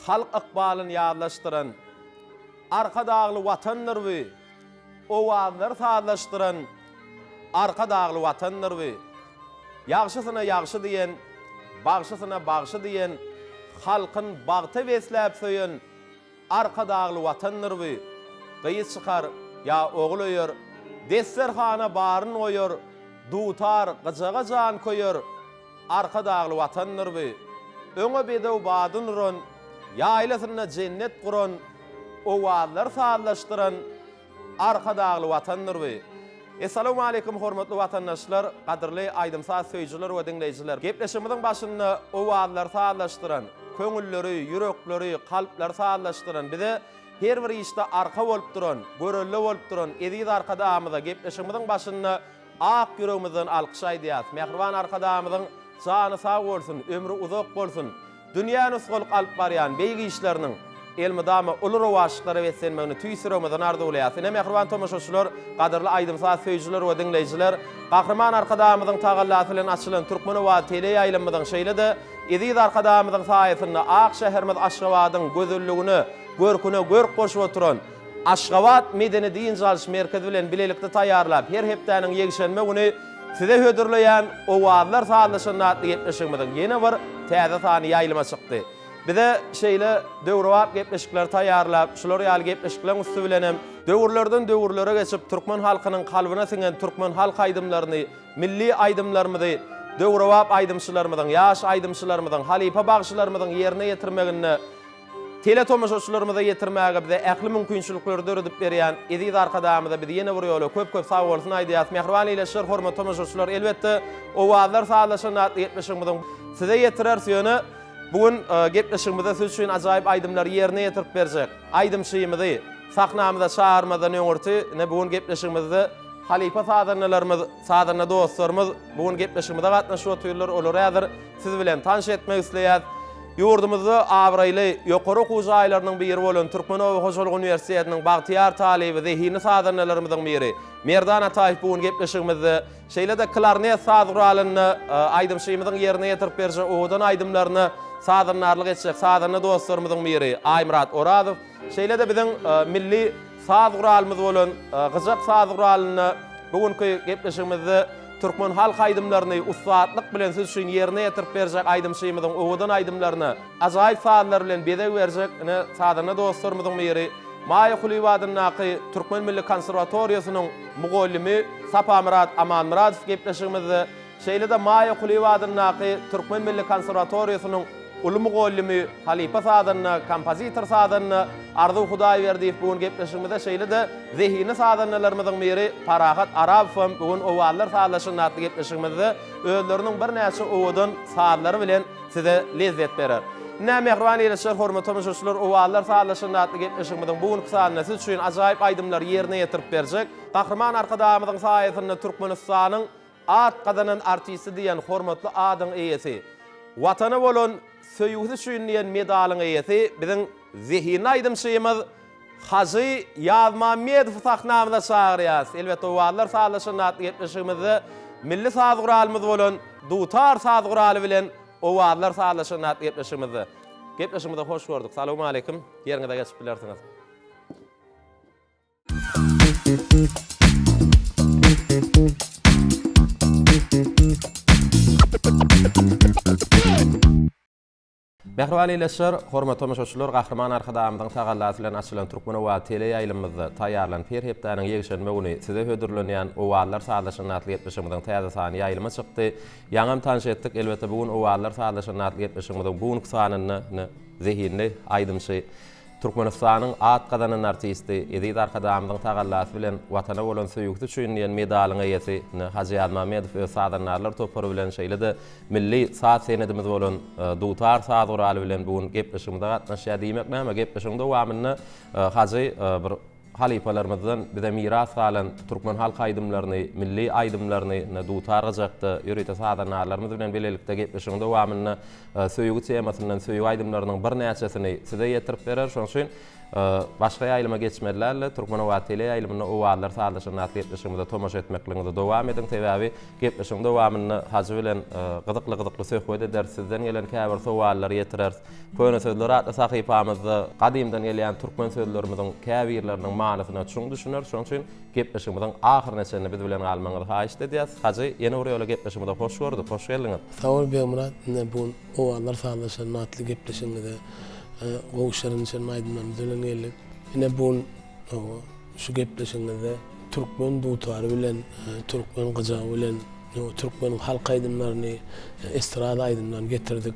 Halk ykbalyny ýazlaşdyran, Arkadagly Watandyr bu, Owazlary sazlaşdyran, Arkadagly Watandyr bu. Ýagşysyna ýagşy diýen, bagşysyna bagşy diýen, Halkyn bagta besläp söýen, Arkadagly Watandyr bu. Gyz çykar, ýa ogul öýer, Desterhana baryn goýar, Dutar, gyjaga jan köýer, Arkadagly Watandyr bu. Öňe bedew badyn uran, Ýaýlasynda jennet guran, Owazlary sazlaşdyran, Arkadagly Watandyr bu. Essalawmaleýkum hormatly watandaşlar, gadyrly aýdym-saz söýüjiler we diňleýjiler. Gepleşigimiziň başynda owazlary sazlaşdyran, köňülleri, ýürekleri, kalplary sazlaşdyran, bize her bir işde arka bolup duran, görelde bolup duran eziz Arkadagymyza gepleşigimiziň başynda ak ýüregimizden alkyş aýdýas. Mähriban Arkadagymyzyň jany sag bolsun, ömri uzak bolsun! Dünýä nusgalyk alyp barýan beýik işleriniň elmydama uly rowaçlyklara beslenmegini tüýs ýüregimizden arzuwlaýarys. Ine, mähriban tomaşaçylar, gadyrly aýdym-saz söýüjiler we diňleýjiler, Gahryman Arkadagymyzyň tagallasy bilen açylan Türkmen owazy teleýaýlymymyzyň, şeýle-de eziz Arkadagymyzyň saýasynda ak şäherimiz Aşgabadyň gözelligine, görküne görk goşup oturan Aşgabat medeni-dynç alyş merkezi bilen bilelikde taýýarlap, her hepdäniň ýekşenbe güni size hödürleýän Owazlar sazlaşanda atly gepleşigimiziň ýene bir täze sany ýaýlyma çykdy. Bize şeýle döwrebap gepleşikleri taýýarlap, şular ýaly gepleşikleriň üsti bilen hem döwürlerden döwürlere geçip, türkmen halkynyň kalbyna siňen türkmen halk aýdymlaryny, milli aýdymlarymyzy döwrebap aýdymçylarymyzyň, ýaş aýdymçylarymyzyň, halypa bagşylarymyzyň ýerine ýetirmeginde Teletomaşaçylarymyza ýetirmäge bize ähli mümkinçilikleri döredip berýän eziz Arkadagymyza biz ýene bir ýola köp-köp sagbolsun aýdýarys. Mähriban ildeşler, hormatly tomaşaçylar, elbetde, Owazlar sazlaşanda atly gepleşigimiziň size ýetireris, ýöne bu gün gepleşigimizde siz üçin ajaýyp aýdymlary ýerine ýetirip berjek aýdymçymyzy sahnamyza çagyrmazdan öňürti, ine bu gün gepleşigimizde halypa sazandalarymyz, sazanda dostlarymyz bu gün gepleşigimize gatnaşyp otyrlar, olary häzir siz bilen tanyş etmek isleýäris. Ýurdumyzda abraýly ýokary okuw jaýlarynyň biri bolan Türkmen oba hojalyk uniwersitetiniň bagtyýar talyby, zehinli sazandalarymyzyň biri Merdan Ataýew bu gün gepleşigimizde, şeýle-de klarnet saz guralynda aýdymçymyzyň ýerine ýetirip berjek owadan aýdymlaryna sazandarlyk etjek sazanda dostlarymyzyň biri Aýmyrat Orazow, şeýle-de biziň milli saz guralymyz bolan gyjak saz guralynda bu günki gepleşigimizde Türkmen halk aýdymlaryny ussatlyk bilen siz üçin ýerine ýetirip berjek aýdymçymyzyň owadan aýdymlaryna ajaýyp sazlar bilen bezeg berjek ine sazanda dostlarymyzyň biri Maýa Kulyýewa adyndaky Türkmen milli konserwatoriýasynyň mugallymy Sapamyrat Amanmyradow gepleşigimizde şeýle-de Maýa Kulyýewa adyndaky Türkmen milli konserwatoriýasynyň Uly mugallymy, halypa sazanda, kompozitor sazanda Arzuw Hudaýberdiýew bu gün gepleşigimizde şeýle-de zehinli sazandalarymyzyň biri Parahat Arabowam bu gün Owazlar sazlaşygynda atly gepleşigimizde özleriniň birnäçe owadan sazlary bilen size lezzet berer. Ine, mähriban ildeşler, hormatly tomaşaçylar, Owazlar sazlaşygynda atly gepleşigimiziň bu günki sanynda siz üçin ajaýyp aýdymlary ýerine ýetirip berjek Gahryman Arkadagymyzyň saýasynda Türkmenistanyň At gazanan artisti diýen hormatly adyň eýesi, Watana bolan söýgüsi üçin diýen medalyň eýesi biziň zehinli aýdymçymyz Hajy Ýazmammedowy sahnamyza çagyrýarys. Elbetde, Owazlar sazlaşanda atly gepleşigimizde milli saz guralymyz bolan dutar saz guraly bilen Owazlar sazlaşanda atly gepleşigimizde. Gepleşigimize hoş gördük. Salowmaleýkim. Ýeriňize geçip bilersiňiz. Mähriban ildeşler, hormatly tomaşaçylar, Gahryman Arkadagymyzyň tagallasy bilen açylan Türkmen owazy teleýaýlymymyzda taýýarlanyp her hepdäniň ýekşenbe güni size hödürlenýän Owazlar sazlaşanda atly gepleşigimiziň täze sany ýaýlyma çykdy. Ýaňam tanyş etdik, elbetde bu gün Owazlar sazlaşanda atly gepleşigimiziň bu günki sanynda zehinli aýdymçy, Türkmenistanyň at gazanan artisti, eziz Arkadagymyzyň tagallasy bilen Watana bolan söýgüsi üçin diýen medalyň eýesi Hajy Ýazmämmedow öz sazandarlar topary bilen, şeýle-de milli saz senedimiz bolan dutar saz guraly bilen bu gün gepleşigimize gatnaşýar. Diýmek näme, gepleşigiň dowamynda Hajy bir. halypalarymyzdan bize miras galan türkmen halk aýdymlaryny, milli aýdymlaryny ine dutar gyjakda ýörite sazandarlarymyz bilen bilelikde gepleşigiň dowamynda söýgi temasyndan söýgi aýdymlarynyň birnäçesini size ýetirip berer. Şonuň üçin başga ýaýlyma geçmeli däldi. Türkmen owazy teleýaýlymynda Owazlar sazlaşan atly gepleşigimize tomaşa etmekligiňizi dowam ediň. Sebäbi gepleşigiň dowamynda Hajy bilen gyzykly-gyzykly söhbet ederis, sizden gelen käbir sowallary ýetireris. Köne sözler atly sahypamyzda gadymdan gelýän türkmen sözlerimiziň käbirleriniň manysyna çuň düşüneris. Şonuň üçin gepleşigimiziň ahyryna çenli biz bilen galmagyňyzy haýyşt edýäris. Hajy, ýene bir ýola gepleşigimize hoş gördük, hoş geldiňiz. Sag bol Begmyrat, ine bu gün Owazlar sazlaşan atly gepleşigiňize gowy şirin-şirin aýdymlarymyz bilen geldik. Ine bu gün şu gepleşigiňizde türkmen dutary bilen, türkmen gyjagy bilen türkmeniň halk aýdymlaryny, estrada aýdymlaryny getirdik.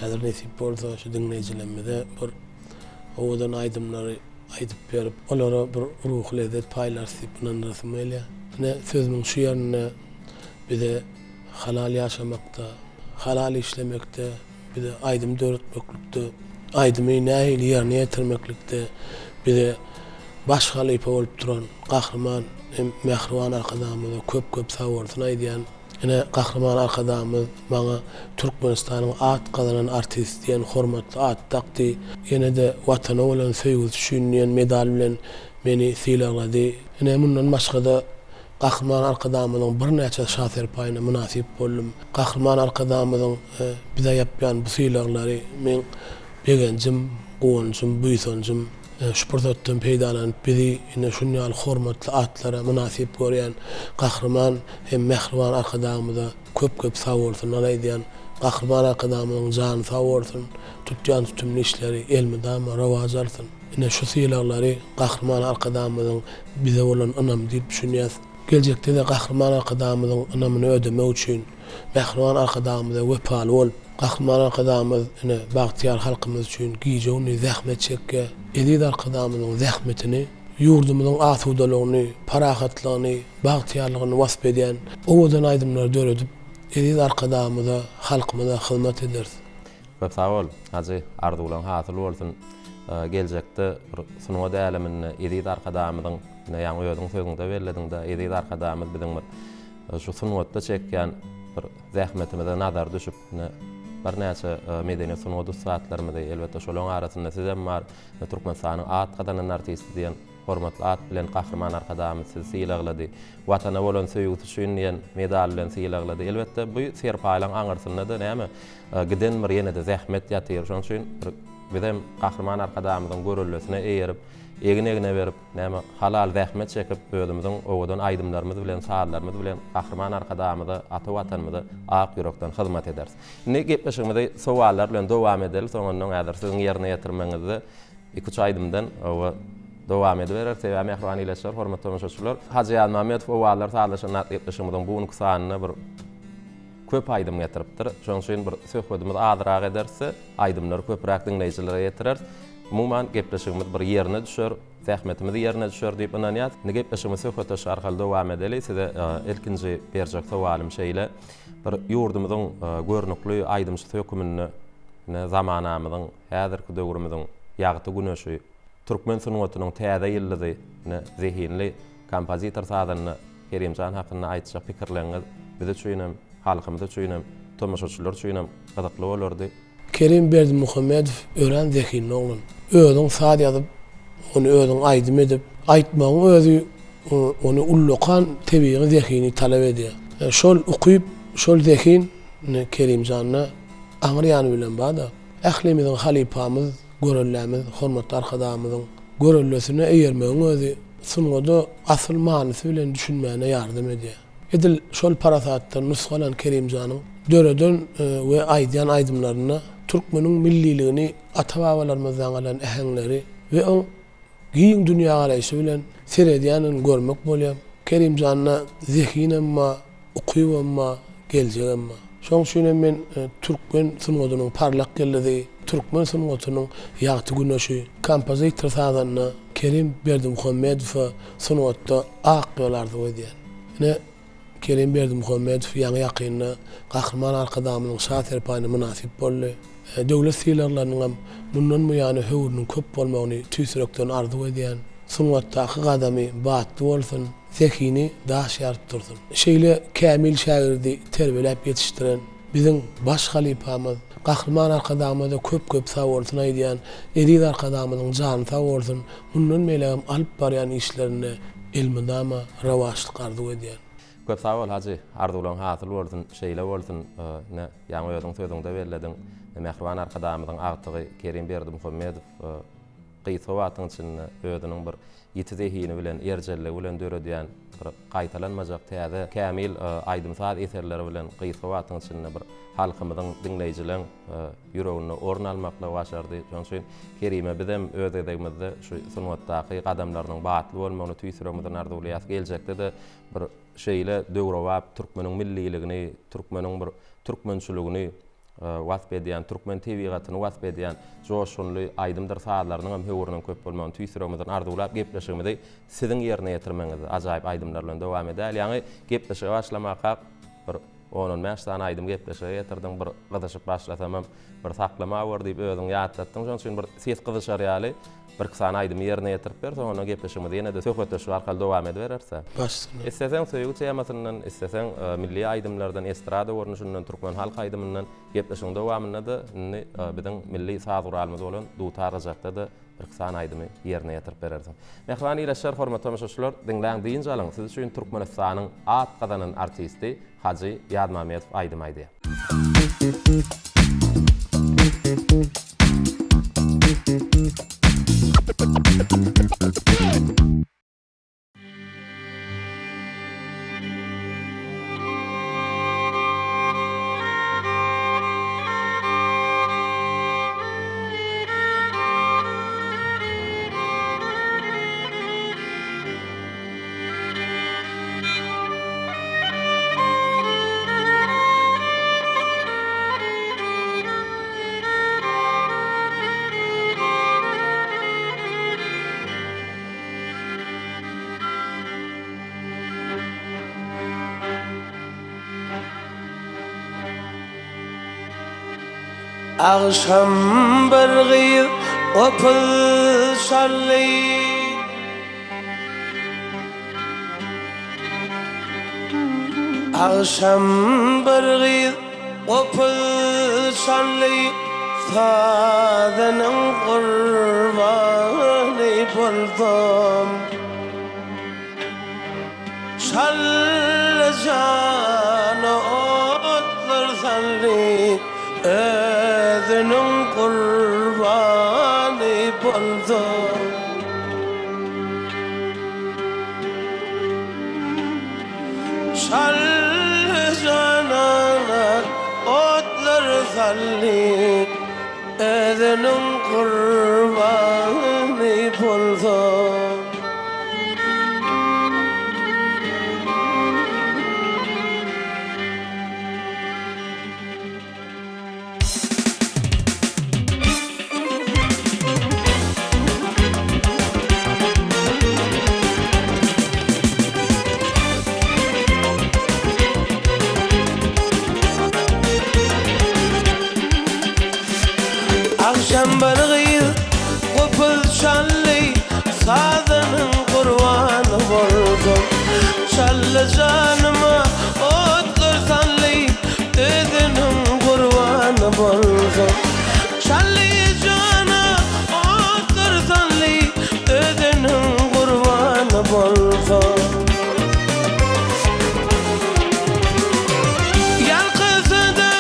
Häzir nesip bolsa şu diňleýjilerimize bir owadan aýdymlary aýdyp berip, olara bir ruhy lezzet paýlarys diýip ynandyrasym gelýär. Ine, sözümiň şu ýerinde bize halal ýaşamakda, halal işlemekde, bize aýdym döretmeklikde, aýdymy nähili ýerine ýetirmeklikde bize baş halypa bolup duran Gahryman hem mähriban Arkadagymyza köp-köp sagbolsun aýdýan. Ine, Gahryman Arkadagymyz maňa Türkmenistanyň at gazanan artisti diýen hormatly ady dakdy. Ýene-de Watana bolan söýgüsi üçin diýen medal bilen meni sylaglady. Ine, mundan başga-da Gahryman Arkadagymyzyň birnäçe şa serpaýyna mynasyp boldum. Gahryman Arkadagymyzyň bize ýapýan bu sylaglary meň begenjim, guwanjym, buýsanjym. Şu pursatdan peýdalanyp, bizi ine şun ýaly hormatly atlara mynasyp görýän Gahryman hem mähriban Arkadagymyza köp-köp sagbolsunlar aýdýan. Gahryman Arkadagymyzyň jany sag bolsun, tutýan tutumly işleri elmydama rowaç alsyn. Ine şu sylaglary Gahryman Arkadagymyzyň bize bolan ynamy diýip düşünýäs. Geljekde-de Gahryman Arkadagymyzyň ynamyny ödemek üçin mähriban Arkadagymyza wepaly bolup, Gahryman Arkadagymyz ine bagtyýar halkymyz üçin gije-gündiz zähmet çekýär. Eziz Arkadagymyzyň zähmetini, ýurdumyzyň asudalygyny, parahatlygyny, bagtyýarlygyny wasp edýän owadan aýdymlary döredip, eziz Arkadagymyza, halkymyza hyzmat ederis. Köp sag bol, Hajy, arzuwlaň hasyl bolsun. Geljekde bir sungat äleminde eziz Arkadagymyzyň, ine ýaňy özüň sözüňde bellediň-de, eziz Arkadagymyz biziň bir şu sungatda çekýän bir zähmetimize nazary düşüp, ine, birnäçe medeniýet sungat ussatlarymyzy, elbetde, şolaryň arasynda sizem bar, Türkmenistanyň at gazanan artisti diýen hormatly at bilen Gahryman Arkadagymyz sizi sylaglady. Watana bolan söýgüsi üçin diýen medal bilen sylaglady. Elbetde, bu serpaýlaryň aňyrsynda-da näme, giden bir ýene-de zähmet ýatyr. Şonuň üçin bir bizem Gahryman Arkadagymyzyň göreldesine eýerip, egin-egne berip, näme, halal zähmet çekip, özümiziň owadan aýdymlarymyz bilen, sazlarymyz bilen Gahryman Arkadagymyza, ata Watanymyza ak ýürekden hyzmat ederis. Indi gepleşigimizi sowallar bilen dowam edeli, soňundan häzir siziň ýerine ýetirmegiňizde iki-üç aýdymdan oba dowam edibereris. Sebäbi mähriban ildeşler, hormatly tomaşaçylar, Hajy Ýazmämmedow Owazlar sazlaşan atly gepleşigimiziň bu günki sanynda bir köp aýdym getiripdir. Şonuň üçin bir söhbedimizi azrak ederis-de, aýdymlary köpräk diňleýjilere ýetireris. Umuman, gepleşigimiz bir ýerine düşer, zähmetimiz ýerine düşer diýip ynanýas. Indi gepleşigimizi söhbetdeşlik arkaly dowam edeli. Size ilkinji berjek sowalym şeýle, bir ýurdumyzyň görnükli aýdymçysy höküminde ine zamanamyzyň, häzirki döwrümiziň ýagty güneşi, türkmen sungatynyň täze ýyldyzy, ine zehinli kompozitor-sazanda Kerimjan hakynda aýtjak pikirleriňiz biz üçinem, halkymyz üçinem, tomaşaçylar üçinem gyzykly bolardy. Kerim Berdimuhamedow örän zehinli oglan. Özüň saz ýazyp, ony özüň aýdym edip, aýtmagyň özi ony ullakan tebigy zehini talap edýär. Şol ukyp, şol zehin ine Kerimjanda aňry ýany bilen bar-da. Ählimiziň halypamyz, görellämiz hormatly Arkadagymyzyň göreldesine eýermegiň özi sungada asyl manysy bilen düşünmäne ýardam edýär. Edil şol parasatdan nusga alan Kerimjanyň döreden we aýdýan aýdymlarynda türkmeniň milliligini ata-babalarymyzdan galan äheňleri we oň giň dünýägaraýşy bilen seredýändigini görmek bolýar. Kerimjanda zehinem bar, ukybam bar, geljegem bar. Şonuň üçin hem men türkmen sungatynyň parlak ýyldyzy, türkmen sungatynyň ýagty güneşi, kompozitor-sazanda Kerim Berdimuhamedowa sungatda ak ýol arzuw edýän. Ine, Kerim Berdimuhamedow ýaňy-ýakynda Gahryman Arkadagymyzyň Şa serpaýyna mynasyp boldy. Döwlet sylaglarynyňam mundan buýana höwrüniň köp bolmagyny tüýs ýürekden arzuw edýän. Sungatdaky gadamy batly bolsun, zehini daş ýaryp dursun. Şeýle kämil şägirdi terbiýeläp ýetişdiren biziň baş halypamyz Gahryman Arkadagymyza köp-köp sagbolsun aýdýan. Eziz Arkadagymyzyň jany sag bolsun, mundan beýlägem alyp barýan işlerinde elmydama rowaçlyk arzuw edýän. Köp sag bol Hajy, arzuwlaň hasyl bolsun, şeýle bolsun, ine, ýaňy özüň sözüňde bellediň, Mähriban Arkadagymyzyň agtygy Kerim Berdimuhamedow gysga wagtyň içinde özüniň bir ýiti zehini bilen, erjelligi bilen döredýän bir gaýtalanmajak täze, kämil aýdym-saz eserleri bilen gysga wagtyň içinde bir halkymyzyň, diňleýjileň ýüreginde orun almaklygy başardy. Şonuň üçin Kerime bizem öz gezegimizde şu sungatdaky gadamlarynyň batly bolmagyny tüýs ýüregimizden arzuwlaýarys. Geljekde-de bir şeýle döwrebap türkmeniň milliligini, türkmeniň bir türkmençiligini wasp edýän, türkmen tebigatyny wasp edýän joşgunly aýdymdyr sazlarynyň hem höwrüniň köp bolmagyny tüýs ýüregimizden arzuwlap gepleşigimizi siziň ýerine ýetirmegiňizde ajaýyp aýdymlar bilen dowam edäýeli. Ýaňy gepleşige başlamakak bir on-on bäş sany aýdym gepleşige getirdiň, bir gyzyşyp başlasamam bir saklamawor diýip özüň ýatlatdyň, şonuň üçin bir ses gyzyşar ýaly Birki sany aýdymy ýerine ýetirip ber, soň onda gepleşigimizi ýene-de söhbetdeşlik arkaly dowam edibereris-ä. Baş üstüne. Isleseň söýgi temasyndan, isleseň milli aýdymlardan, estrada görnüşinden, türkmen halk aýdymyndan gepleşigiň dowamynda-da indi biziň milli saz guralymyz bolan dutar gyjakda-da birki sany aýdymy ýerine ýetirip berersiň. Mähriban ildeşler, hormatly tomaşaçylar, diňläň, dynç alyň, siz üçin Türkmenistanyň at gazanan artisti Hajy Ýazmamedow aýdym aýdýar. Agşam bir gyz gopuz çaldy. Agşam bir gyz gopuz çaldy, Sazynyň gurbany boldum. Şally jana otlar saldy, Özüniň gurbany boldum. Şally jana otlar saldy, Özüniň gurbany bolsam. Agşam bir gyz gopuz çaldy, Sazynyň gurbany boldum. Şally janyma otlar saldy, Özüniň gurbany boldum. Şally jana otlar saldy, Özüniň gurbany boldum. Ýalkasa-da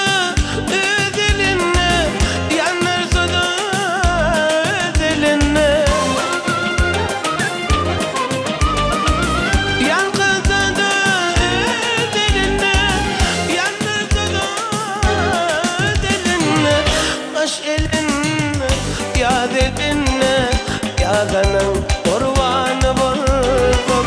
öz elinde, Ýandyrsa-da öz elinde. Ýalkasa-da öz elinde, Ýandyrsa-da öz elinde. Gyş elinde, ýaz elinde, Ýazanyň gurbany boldum.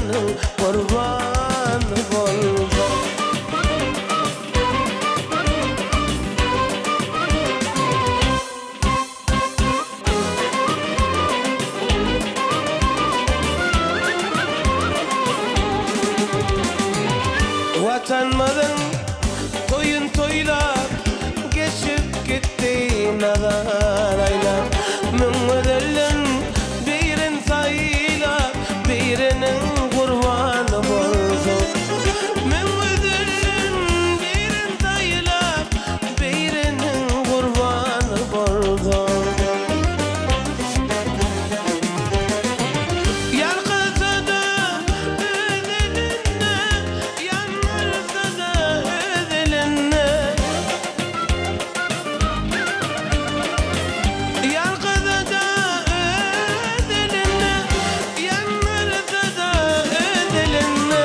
Sazanyň gurbany bolsaň. Watanymyzyň toýun toýlap, Geçip gitdi nazar aýlap. Müňgözelden birin saýlap, Biriniň gurbany bolsaň. Müňgözelden birin saýlap, Biriniň gurbany bolsaň. Ýalkasa-da öz elinde, Ýandyrsa-da öz elinde. Ýalkasa-da öz elinde, Ýandyrsa-da öz elinde.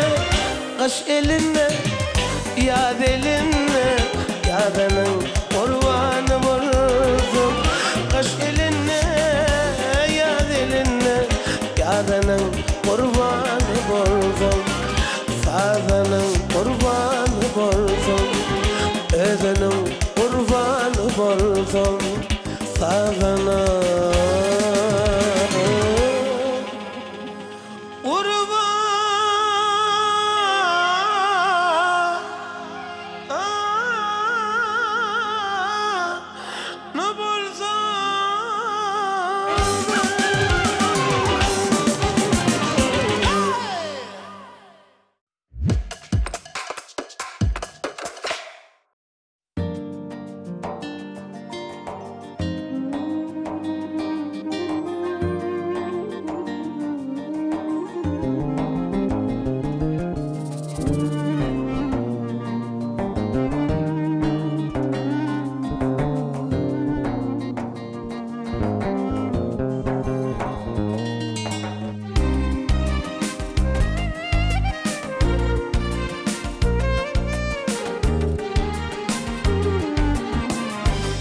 Gyş elinde, ýaz elinde, Ýazanyň gurbany bolsun. Gyş elinde, ýaz elinde, Ýazanyň gurbany bolsun. Sazanyň gurbany bolsun. Özüniň gurbany bolsun. Sazanyň Gurbany bolsun.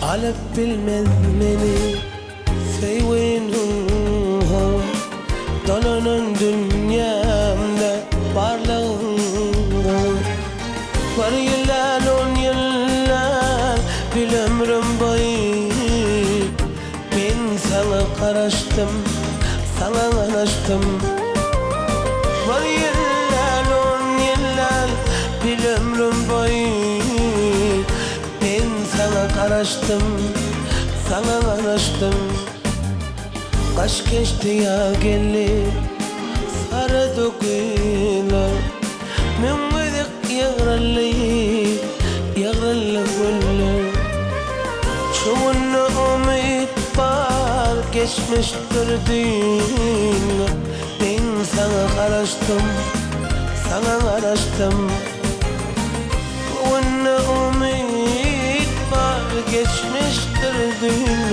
Alyp bilmez meni söýginiň ho Dolanan dünýämde barlygyň Bir ýyl däl, on ýyl däl, bil ömrüm boýy Men saňa garaşdym, saňa garaşdym. Bir ýyl däl, on ýyl däl, bil ömrüm boýy Men saňa garaşdym, saňa garaşdym. Gyş geçdi, ýaz geldi, sarady güller. Müňgezek ýygryldy, ýygryldy güller. Şu günde umyt bar, geçmişdir düýn. Men saňa garaşdym, saňa garaşdym. Bu günde umyt bar, geçmişdir düýn.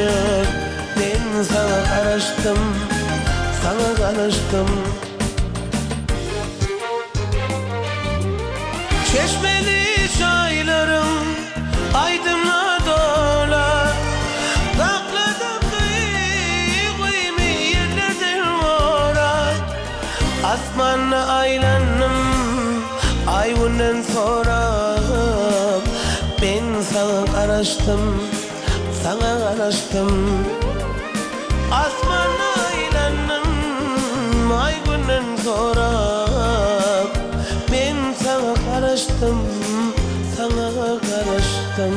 Men saňa garaşdym, saňa garaşdym. Çeşmeli çaýlaryň aýdymna dolar, Sakladym duýgymy ýellerden gorap. Asmanda aýlandym Aý-Günden sorap, Men saňa garaşdym, saňa garaşdym. Asmanda aýlandym Aý-Günden sorap, Men saňa garaşdym, saňa garaşdym.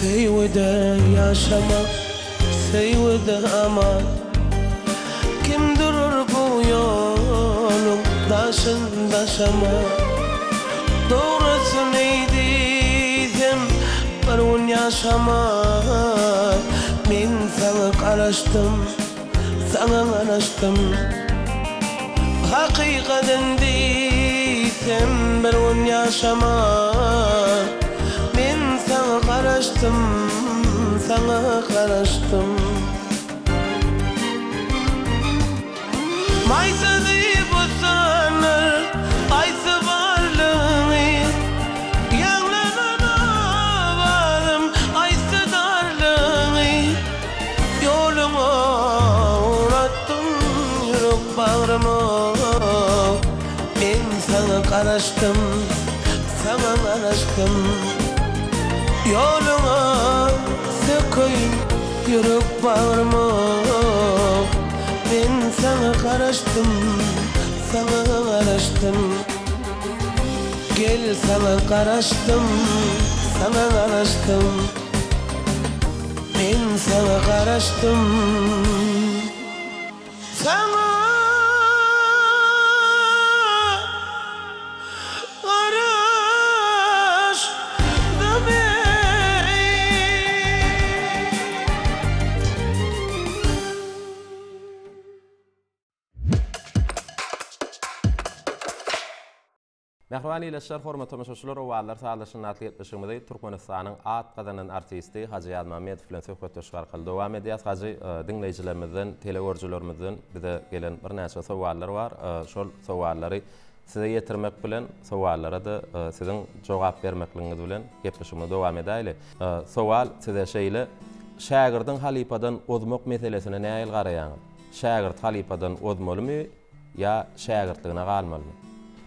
Söýgüde ýaşamak, söýgüde aman. Kim durur bu ýoluň daşyn daşaman. Dogrusyny diýsem, bir gün ýaşaman. Men saňa garaşdym, saňa garaşdym. Hakykatyn diýsem, bir gün ýaşaman. Men saňa garaşdym. bagryma Men saňa garaşdym, saňa garaşdym Ýoluňa sökeýin ýürek bagryma Men saňa garaşdym, saňa garaşdym Gel saňa garaşdym, saňa garaşdym Men saňa garaşdym. Saňa garaşdym eý. Mähriban ildeşler, hormatly tomaşaçylar, Owazlar sazlaşyny atly gepleşigimizi Türkmenistanyň at gazanan artisti Hajy Ýazmämmedow bilen söhbetdeşlik arkaly dowam edýäs. Hajy, diňleýjilerimizden, telegörüjilerimizden bize gelen birnäçe sowallar bar. Şol sowallary size ýetirmek bilen, sowallara-da siziň jogap bermekligiňiz bilen gepleşigimizi dowam edäýli. Sowal size şeýle, Şägirdiň halypadan ozmak meselesine nähili garaýaňyz? Şägirt halypadan ozmalymy Ýa şägirtligine galmalymy?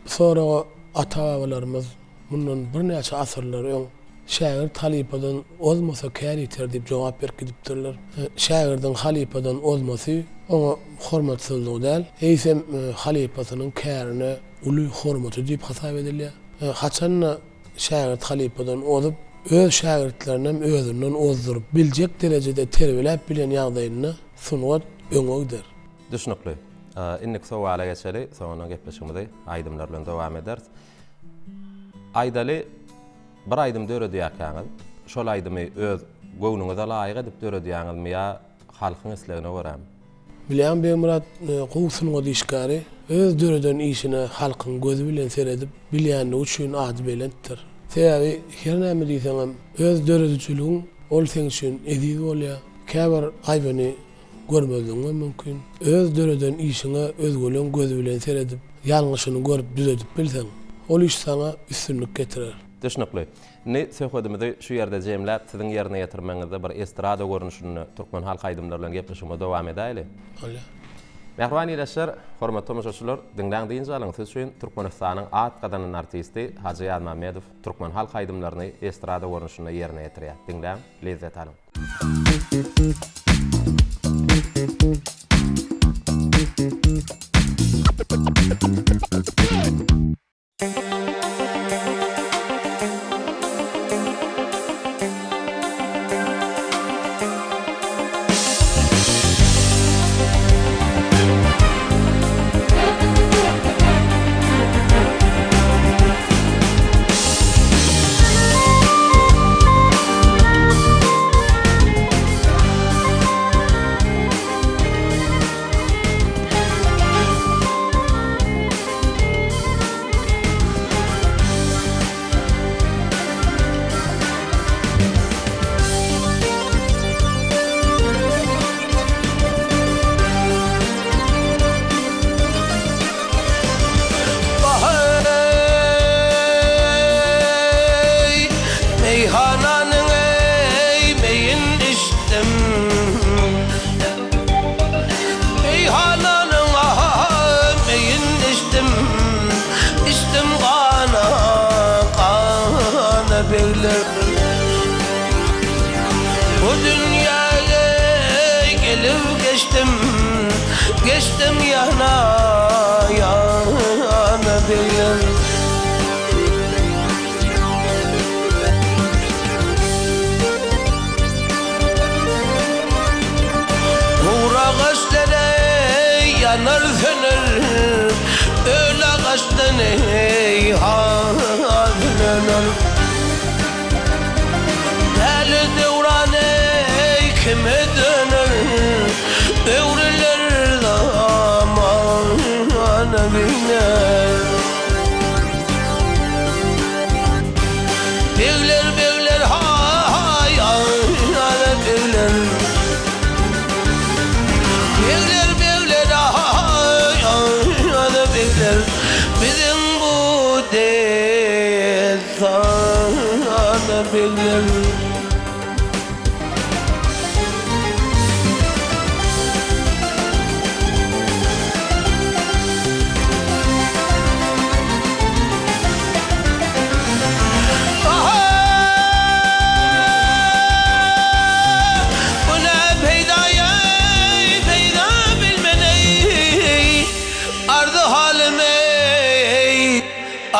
Bu soraga ata-babalarymyz mundan birnäçe asyrlar öň, Şägirt halypadan ozmasa kär ýiter diýip jogap berip gidipdirler. Şägirdiň halypadan ozmasy oňa hormatsyzlygy däl, eýsem halypasynyň kärine uly hormaty diýip hasap edilýär. Haçan-da şägirt halypadan ozup, öz şägirtlerinem özünden ozduryp biljek derejede terbiýeläp bilen ýagdaýynda sungat öňe gider. Düşnükli. Indiki sowala geçeli, soňundan gepleşigimizi aýdymlar bilen dowam ederis. Aýdaly, bir aýdym döredýärkäňiz, şol aýdymy öz göwnüňize laýyk edip döredýäňizmi ýa halkyň islegine görämi? Bilýäňmi Begmyrat, gowy sungat işgäri öz döreden işine halkyň gözi bilen seredip bilýänligi üçin ady belentdir. Sebäbi her näme diýseňem, öz döredijiligiň ol seň üçin eziz bolýar. Käbir aýbyny Görmezligiňem mümkin. Öz döreden işiňe özgeleň gözi bilen seredip, ýalňyşyny görüp düzedip bilseň, ol iş saňa üstünlik getirer. Düşnükli. Indi söhbedimizi şu ýerde jemläp, siziň ýerine ýetirmegiňizde bir estrada görnüşinde türkmen halk aýdymlary bilen gepleşigimizi dowam edäýli. Bolýar. Mähriban ildeşler, hormatly tomaşaçylar, diňläň dynç alyň, siz üçin Türkmenistanyň at gazanan artisti Hajy Ýazmämmedow türkmen halk aýdymlaryny estrada görnüşinde ýerine ýetirýär. Diňläň, lezzet alyň. Baheý, meýhananyň eý, meýin içdim. Meýhananyň aý, meýin içdim. Içdim gana, gana begler. Bu dünýäge gelip geçdim, Geçdim ýana, ýana begler. Gury agaçdan eý, ýanar söner, Öli agaçdan eý, hasyl öner. Däli döwran eý, kime döner, Öwrüler zamana biner. Begler, begler, haý, aý, begler. Begler, begler, aý, aý, begler. Biziň bu dessana begler.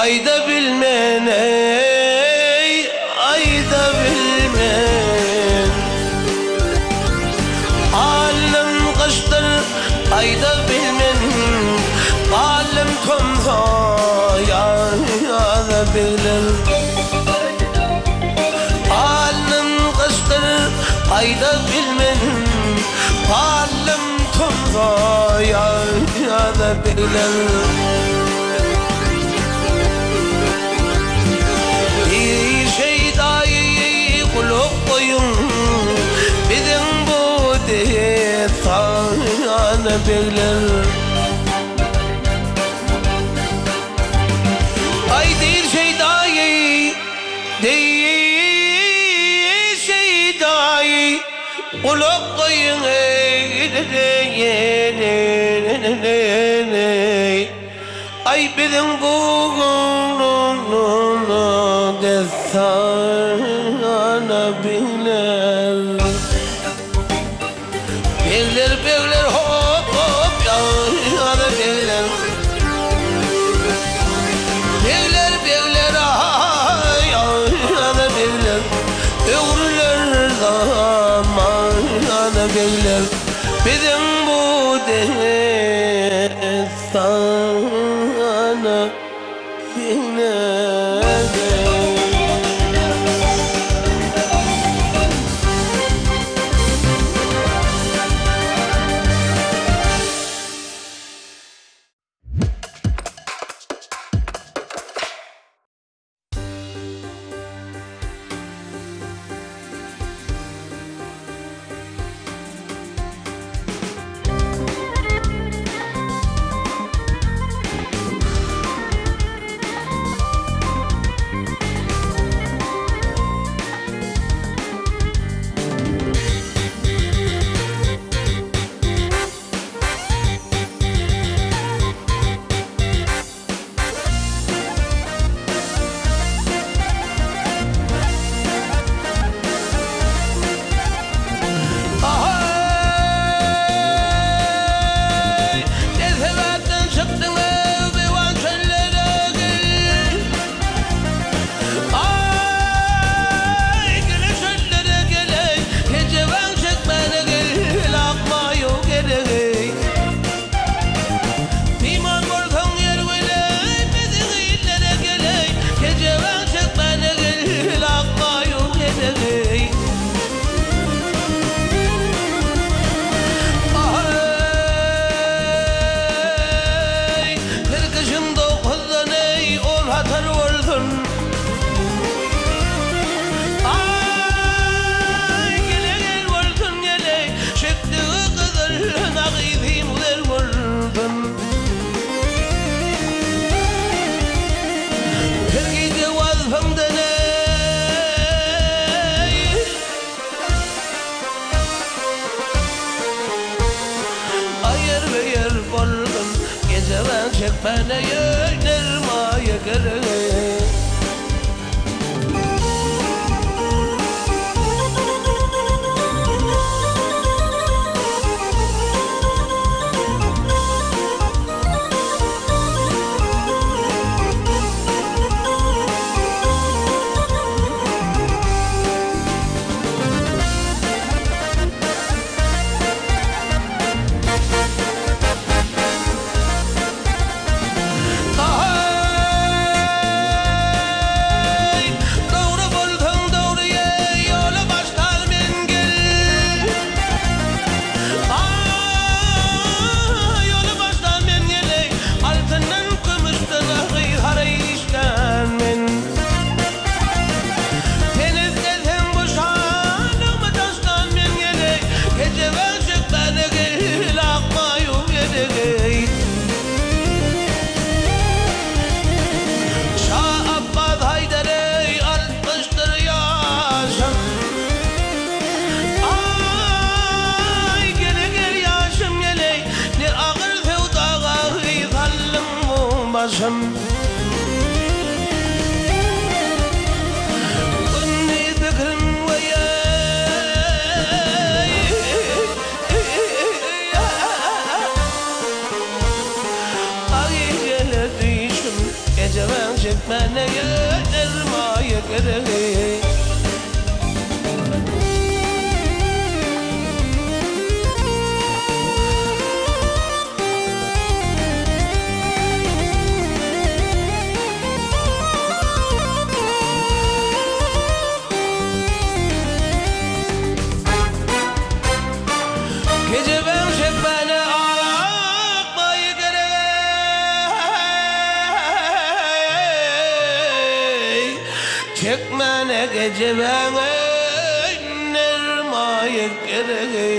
Aýda bilmen eý, aýda bilmen. Alnym gyşdyr, aýda bilmen. Galdym tomsa ýaza begler. Alnym gyşdyr, aýda bilmen. Galdym tomsa ýaza begler. Bir şeýdaýy gulak goýuň, Biziň bu dessana begler. Aý diýr şeýdaýy, diýr şeýdaýy, Gulak goýuň eý. Aý biziň bu dessana begler. Begler begler hop hop ýa begler. Begler begler aý ýa begler. Öwrüler zamana begler. Biziň bu dessana begler. Rejebäňe nermaýa geregi.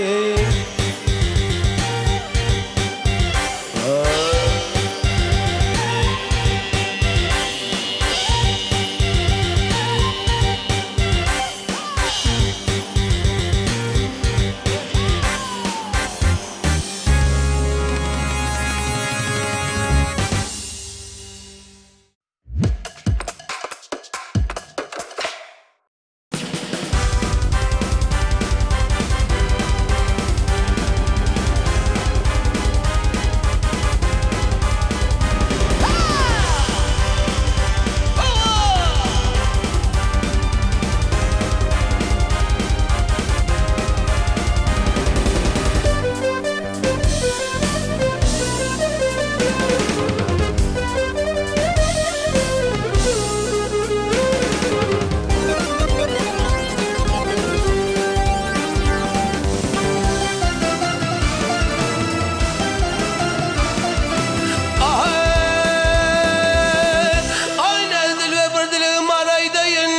Aý näzil we bir dilegim bar aýdaýyn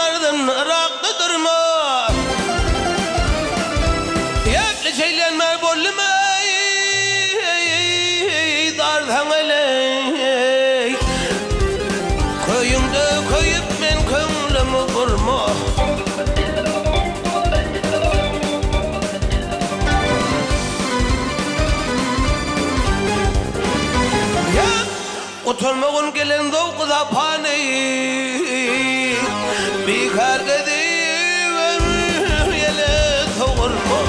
Ardyn yrakda durma Ýaply şeýlenme boldumy Darsaň eleý Köýüňde köýüp men köňlümi burma. Gutarma gün gelen zowky sapany Bikär gezibem ýele sowurma.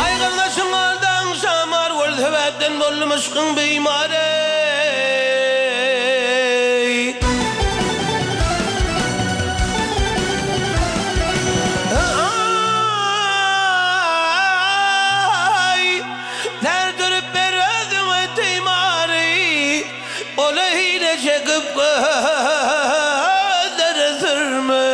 Aý gardaşyň aldaň şamar bol sebäpden boldum yşkyň bimary. Aý derdürip ber özüňe timary Ola hile çekip gözlere sürme.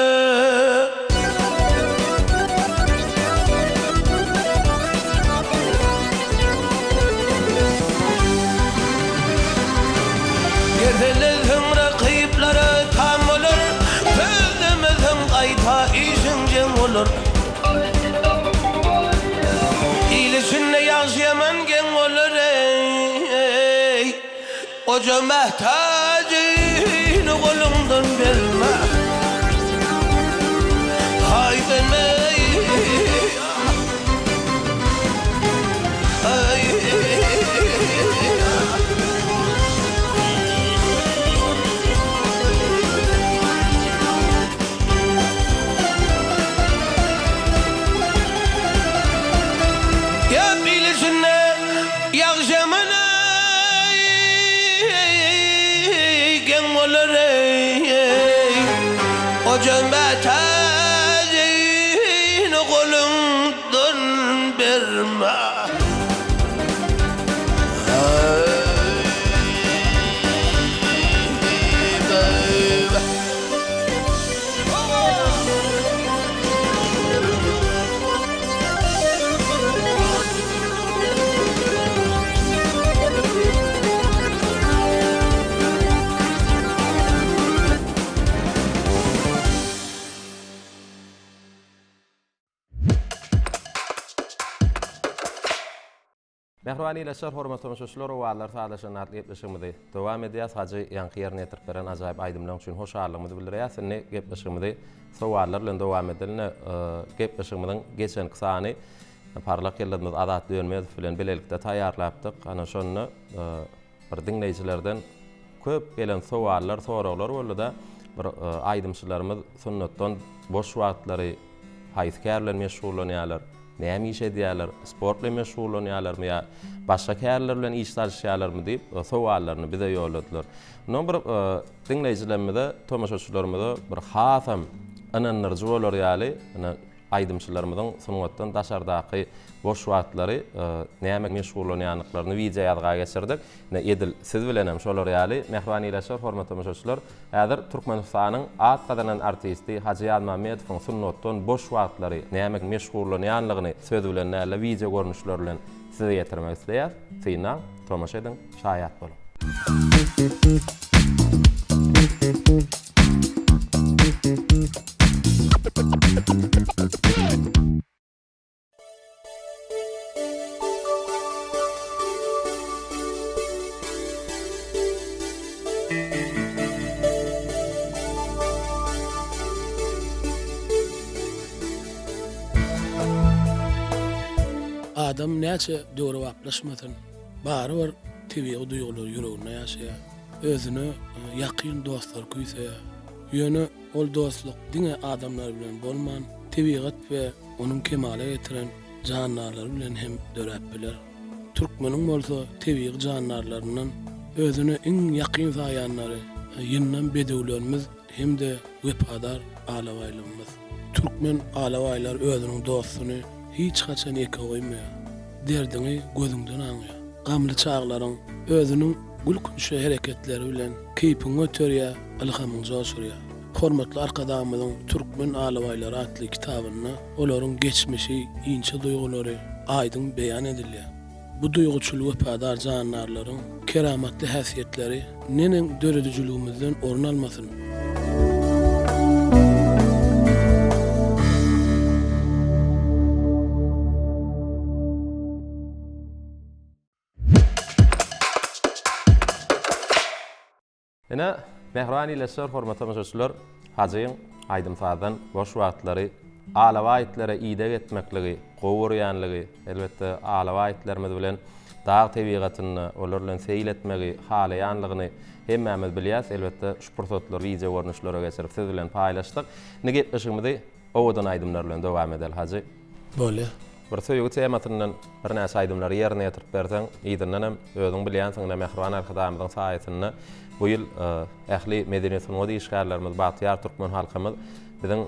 Gezelleseň rakyplara tam bolar, Sözlemeseň gaýta işiň jeň bolar. Il içinde ýagşy-ýaman geň bolar eý. Goja mätäjini goluňdan berme. Haý berme eý. Gep il içinde ýagşamyna geň bolar eý. Goja mätäjini goluňdan berme. Mähriban ildeşler, hormatly tomaşaçylar, Owazlar sazlaşan atly gepleşigimizi dowam edýäs. Hajy ýaňky ýerine ýetirip beren ajaýyp aýdymlaň üçin hoşallygymyzy bildirýäs. Indi gepleşigimizi sowallar bilen dowam edeline. Gepleşigimiziň geçenki sany Parlak ýyldyzymyz Azat Dönmezow bilen bilelikde taýýarlapdyk. Ana şonda bir diňleýjilerden köp gelen sowallar, soraglar boldy-da, bir aýdymçylarymyz sunnatdan boş wagtlary haýsy kär bilen meşgullanýarlar, näme iş edýärler, sport bilen meşgullanýarlarmy ýa başga kärler bilen iş salyşýarlarmy diýip sowallaryny bize ýolladylar. Mundan bir diňleýjilerimize, tomaşaçylarymyza bir hasam ynandyryjy bolar ýaly, ine. aýdymçylarymyzyň sungatdan daşardaky boş wagtlary näme meşgullanýandyklaryny wideo ýazga geçirdik. Ine, edil siz bilen hem şolar ýaly, mähriban ilaçlar, hormatly tomaşaçylar, häzir Türkmenistanyň at gazanan artisti Hajy Ýazmämmedowyň sungatdan boş wagtlary näme meşgullanýanlygyny söz bilen däl-de, wideo görnüşler bilen size ýetirmek isleýäs. Synlaň, tomaşa ediň, şaýat boluň. Adam näçe döwrebaplaşmasyn, barybir tebigy duýgular ýüreginde ýaşaýar. Özüne ýakyn dostlary küýseýär. Ýöne ol dostluk diňe adamlar bilen bolman, tebigat we onuň kemala getiren jandarlary bilen hem döräp biler. Türkmeniň bolsa tebigy jandarlaryndan özüne iň ýakyn saýanlary ýyndam bedewlerimiz hem-de wepadar alabaýlygymyz. Türkmen alabaýlary özüniň dostuny hiç haçan ýeke goýmaýar. Derdiňi gözüňden aňýar. Gamly çaglaryň özüniň gülkünçli hereketleri bilen keýpiňi göterýär, ylhamyňy joşurýar. Hormatly Arkadagymyzyň Türkmen alabaýlary atly kitabynda olaryň geçmişi, inçe duýgulary aýdyň beýan edilýär. Bu duýguçyl wepadar jandarlaryň keramatly häsiýetleri neneň döredijiligimizden orun almasyn? Ine, mähriban ildeşler, hormatly tomaşaçylar, Hajyň aýdym-sazdan boş wagtlary alabaý itlere ideg etmekligi gowy görýänligi, elbetde, alabaý itlerimiz bilen dag tebigatynda olar bilen seýil etmegi halaýanlygyny hemmämiz bilýäris. Elbetde, şu pursatlary wideo görnüşlere geçirip siz bilen paýlaşdyk. Indi gepleşigimizi owadan aýdymlar bilen dowam edeli, Hajy. Bolýar. Bir söýgi temasyndan birnäçe aýdymlary ýerine ýetirip berseň, yzyndan hem özüň bilýänsiň ine Mähriban Arkadagymyzyň saýasynda bu ýyl ähli medeniýet-sungat işgärlerimiz, bagtyýar türkmen halkymyz biziň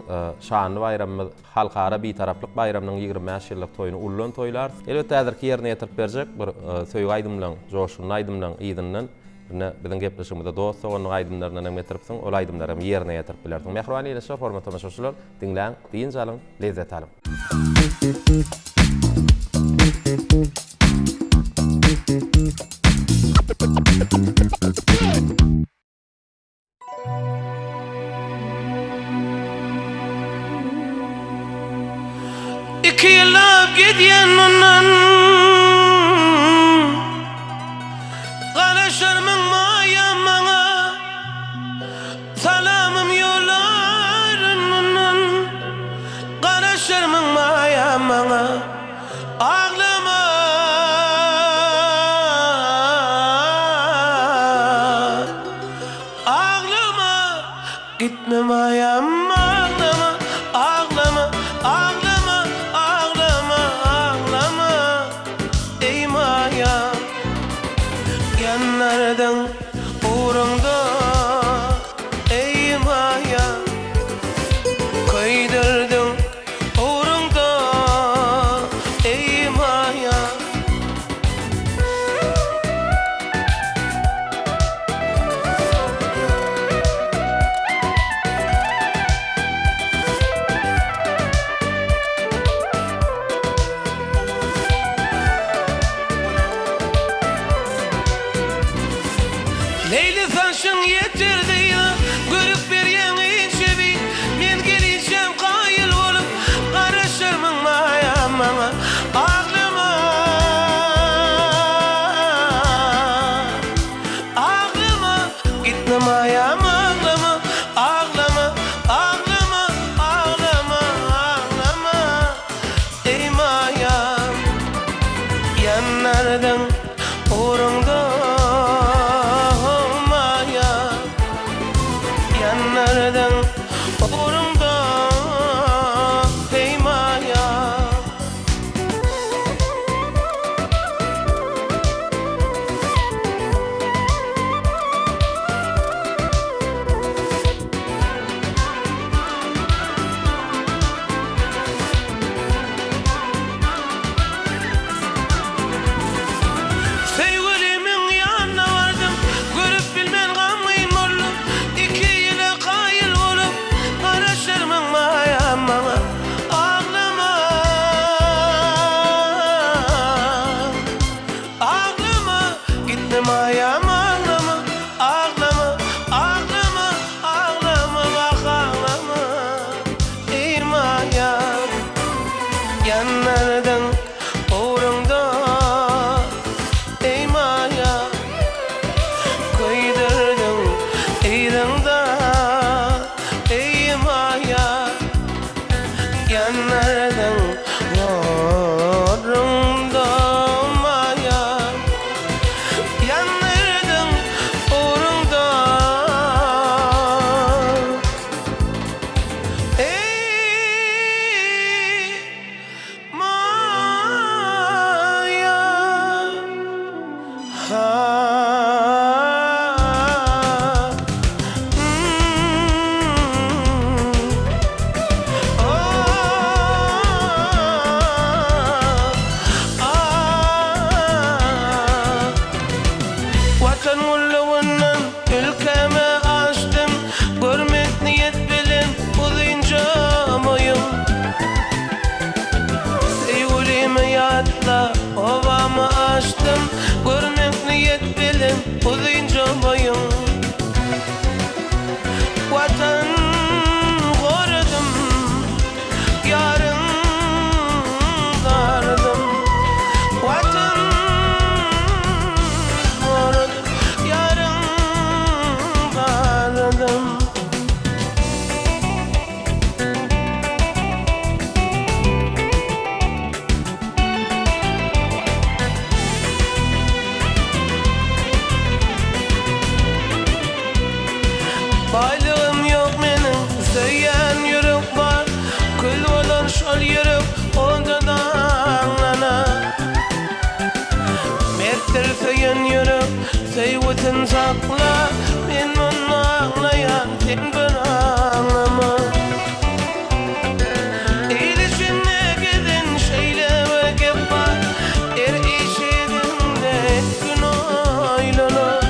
şanly baýramymyz Halkara Bitaraplyk baýramynyň 25 ýyllyk toýuny ullan toýlarys. Elbetde häzirki ýerine ýetirip berjek bir söýgi aýdymlaň, joşgunly aýdymlaň yzyndan ine biziň gepleşigimize dost-doganlyk aýdymlaryndan hem getiripsiň, ol aýdymlary hem ýerine ýetirip bilersiň. Mähriban ildeşler, hormatly tomaşaçylar, diňläň, dynç alyň! Lezzet alyň. Iki ýyllap gezýän mundan Garaşarmyň maýam maňa Salamym ýollaryn mundan Garaşarmyň maýam maňa Aglama Aglama Gitme maýam aglama Aglama Aglama Aglama Aglama Eý maýam Ýanlardyň Ugruňda eý maýa Köýdürdiň ugruňda eý maýa. sakla Men muny aňlaýan sen bir aňlama Il içinde gezen şeýle bir gep bar Her eşidende gün oýlanar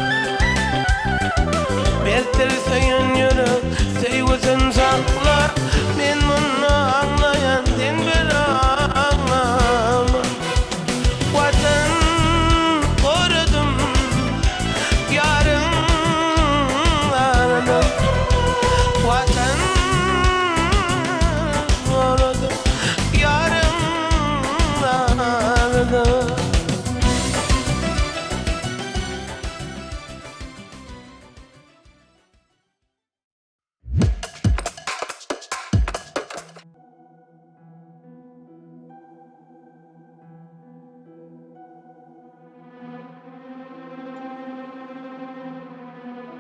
Mertdir söýen ýürek söýgüsin saklar Men muny aňlaýan sen bir aňlama Watan goradym ýaryň arada Watan goradym ýaryň arada.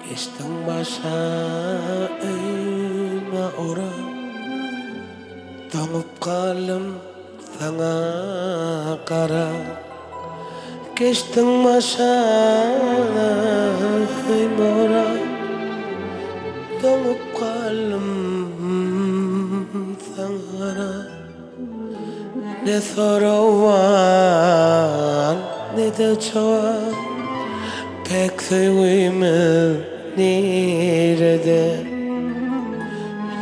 Geçdiň başa öýme orap, Doňup galdym saňa garap. Geçdiň başa öýme orap, Doňup galdym saňa garap. Ne sorag bar, ne-de jogap, Päk söýgimiz nirede?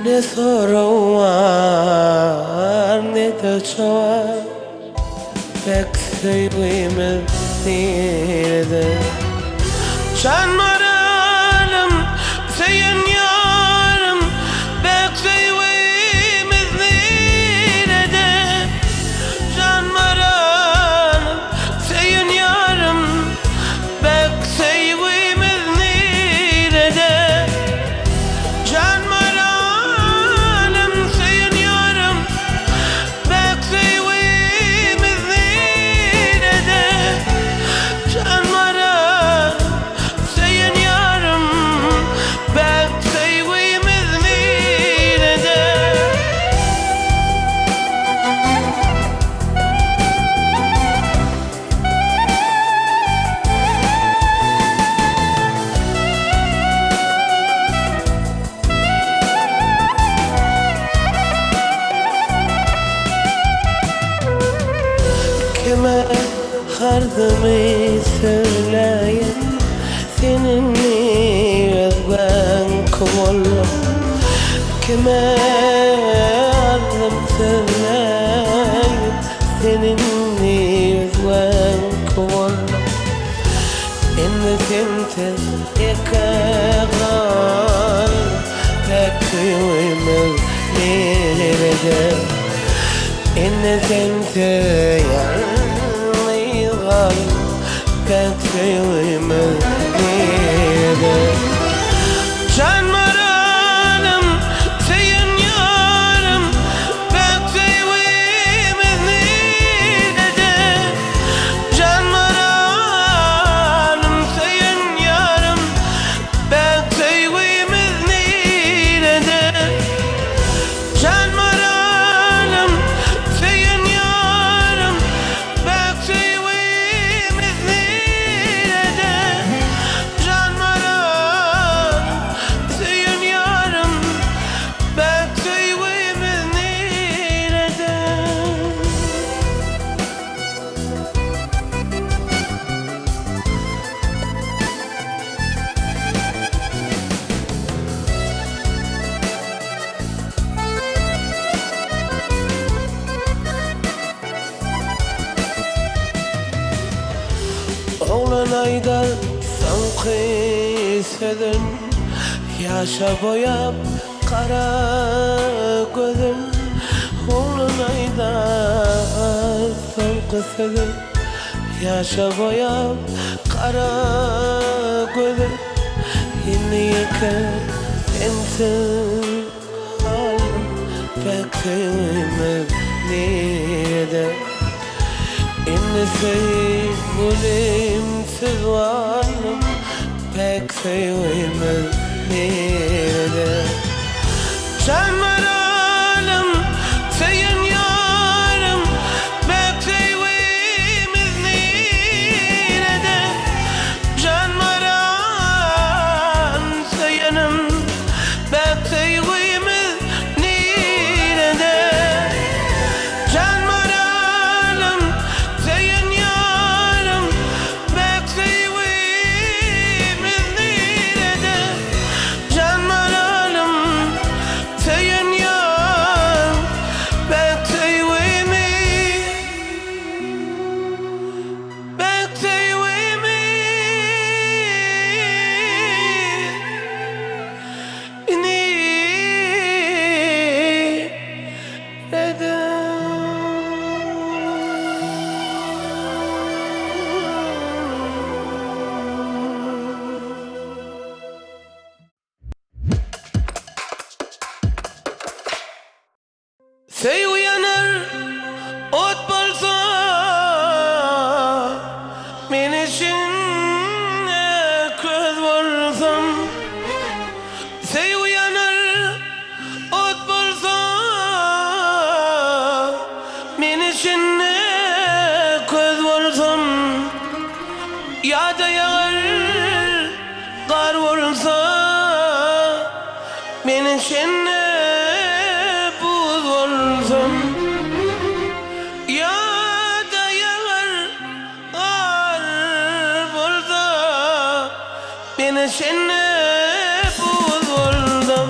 Ne sorag bar, ne-de jogap, Päk söýgimiz nirede? Jan maralym, söýen ýarym, Päk söýgimiz nirede? Jan maralym, söýen ýarym, Päk söýgimiz nirede? Jan maralym, söýen ýarym, Päk söýgimiz nirede? Jan maralym, söýen ýarym, Päk söýgimiz nirede? Kime hardymy sözläýin, Sen indi özgäňki bolduň. Kime ardym sözläýin, Sen indi özgäňki bolduň. Indi sensiz ýeke galdym, Päk söýgimiz nirede? Indi sensiz ýalňyz galdym, Päk söýgimiz nirede? Jan maralym, söýen ýarym, Päk söýgimiz nirede? Jan maralym, söýen ýarym, Päk söýgimiz nirede? Jan maralym, söýen ýarym, Päk söýgimiz nirede? Jan maralym, söýen ýarym, Päk söýgimiz nirede? Oglan aýdar soňky sözün, Ýaşa boýap gara gözün. Oglan aýdar soňky sözün, Ýaşa boýap gara gözün. Indi ýeke sensiz galdym, Päk söýgimiz nirede? Indi söýgülimsiz galdym, Päk söýgimiz nirede? Jan maralym, söýen ýarym, Päk söýgimiz nirede? Jan maralym. Söýgi ýanar ot bolsa, Men içinde köz bolsam. Söýgi ýanar ot bolsa, Men içinde köz bolsam. Ýa-da ýagar gar bolsa, Men içinde buz bolsam. Ýa-da ýagar gar bolsa, Men içinde buz bolsam.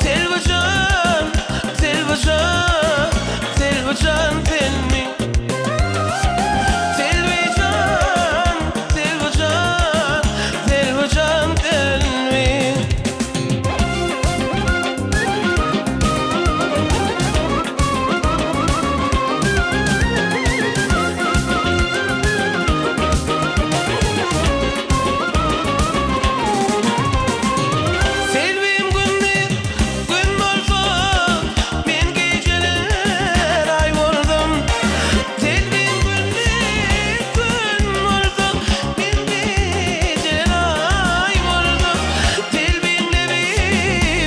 Selbijan, Selbijan, Selbijan senmi? Selbijan, Selbijan, Selbijan senmi? Selbim gündiz gün bolsa, men gijeler aý boldum. Selbim gündiz gün bolsa, men gijeler aý boldum. Selbim lebi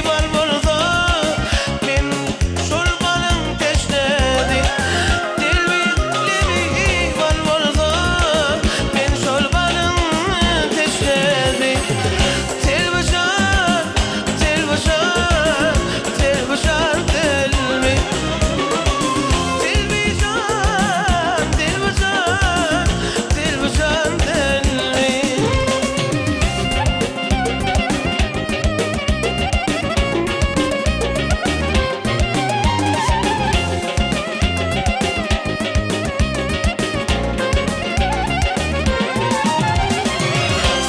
bal bolsa, men şol balyň teşnesi. Selbim lebi bal bolsa, men şol balyň teşnesi. Selbijan, Selbijan, Selbijan Selbi. Selbijan, Selbijan, Selbijan Selbi.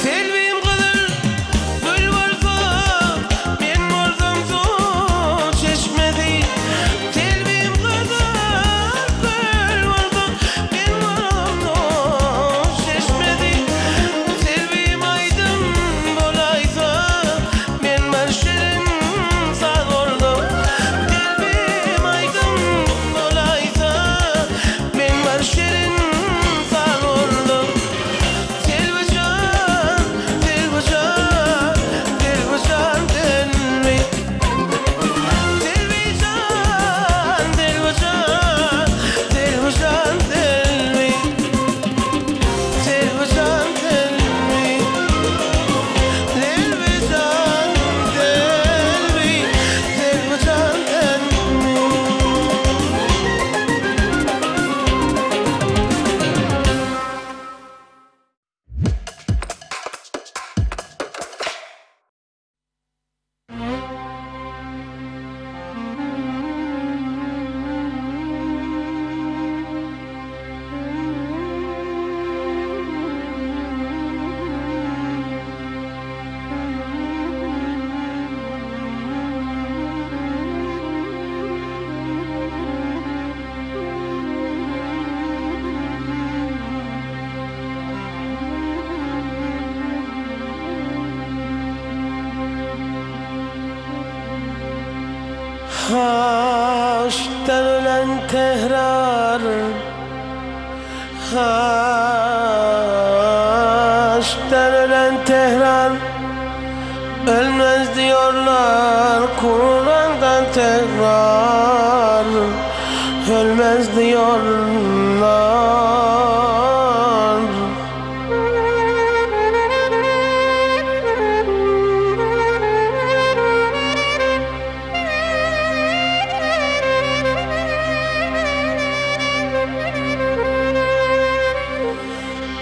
Selbim gyzyl gül bolsa, men bolsam suw çeşmesi. Selbim gyzyl gül bolsa, men bolsam suw çeşmesi. Selbim aýdym bolaýsa, men bir şirin saz boldum. Selbim aýdym bolaýsa, men bir şirin saz boldum. Selbijan, Selbijan, Selbijan Selbi. Selbijan, Selbijan, Selbijan Selbi. Selbijan Selbi. Selbijan Selbi, Selbijan Selbi. Aşkdan ölen Tehran, Aşkdan ölen Tehran, Ölmez diyorlar Kur'an'dan tekrar, Ölmez diyorlar.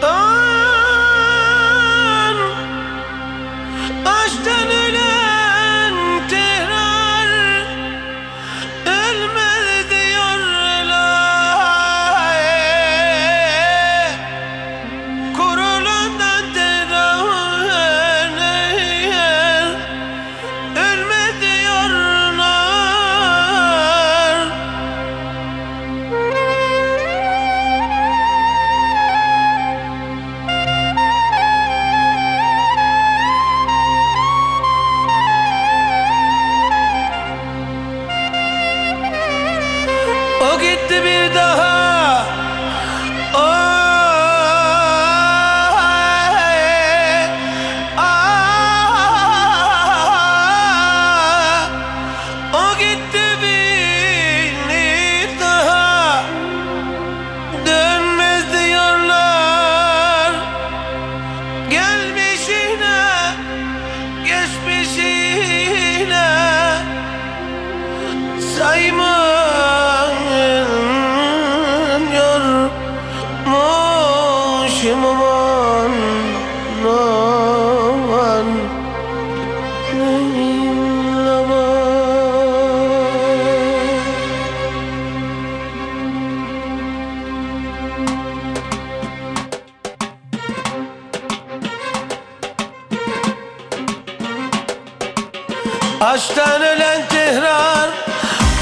An, aşktan ölen Tehran, Ölmez diyorlar. gitti bir daha Oy ah O gitti bir daha Dönmez diyorlar Gelmişine Geçmişine Saymıyormuşum aman aman aman. Açtan ölen Tehran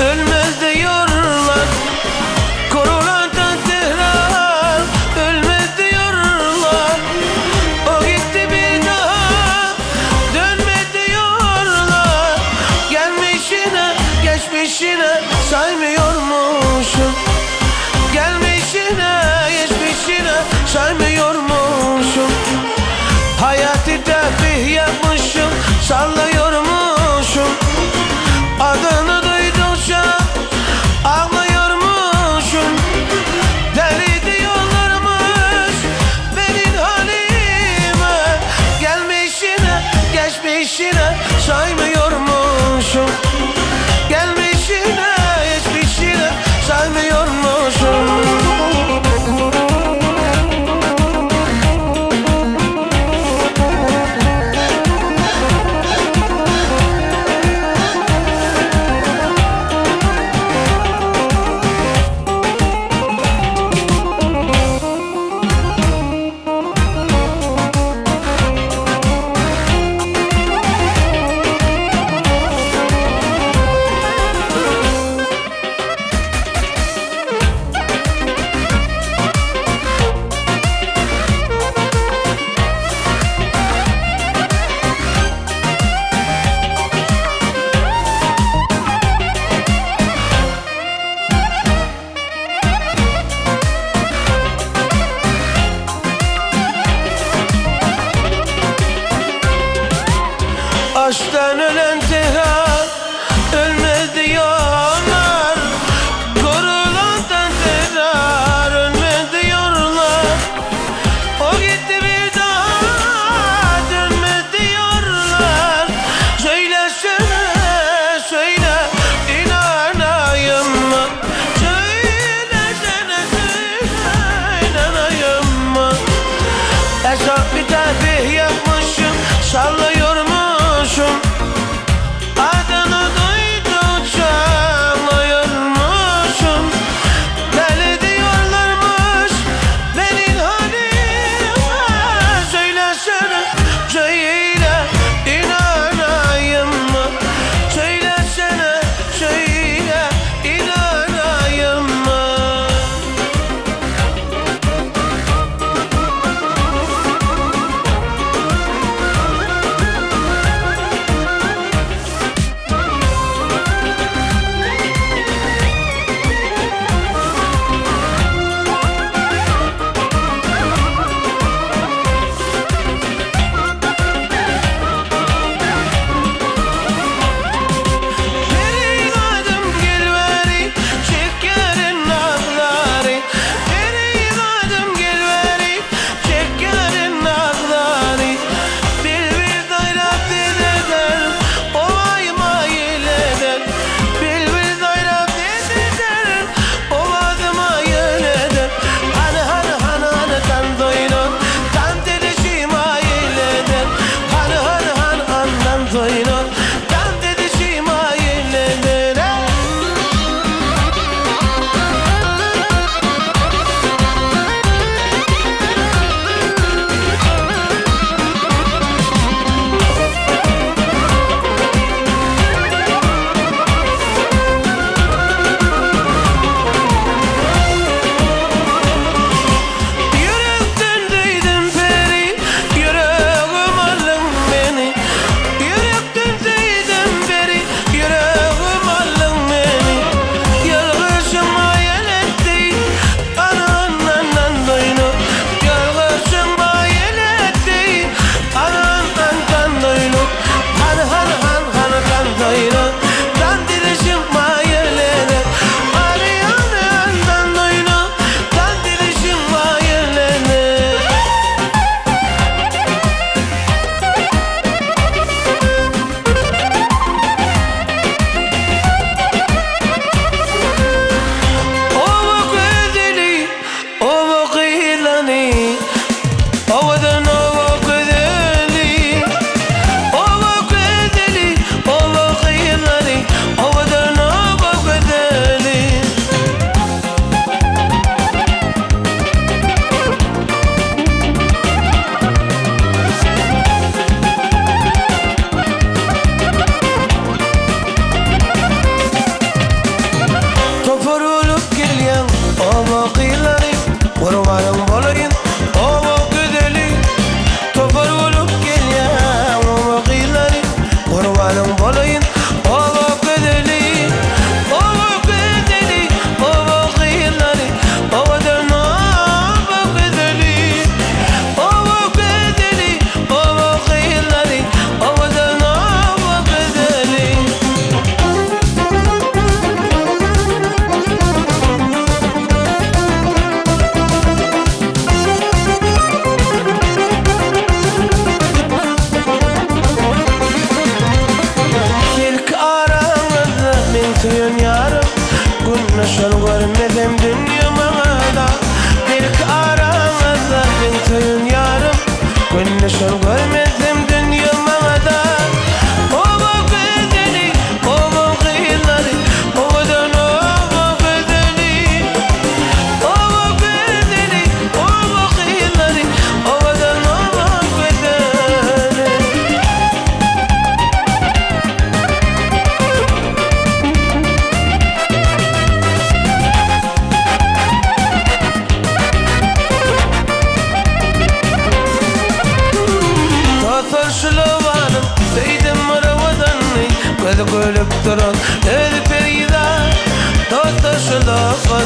ölmez diyorlar Koronadan Tehran ölmez diyorlar O gitti bir daha dönme diyorlar Gelmişine geçmişine saymıyormuşum Gelmişine geçmişine saymıyormuşum Hayatı tefih yapmışım, sallıyormuşum.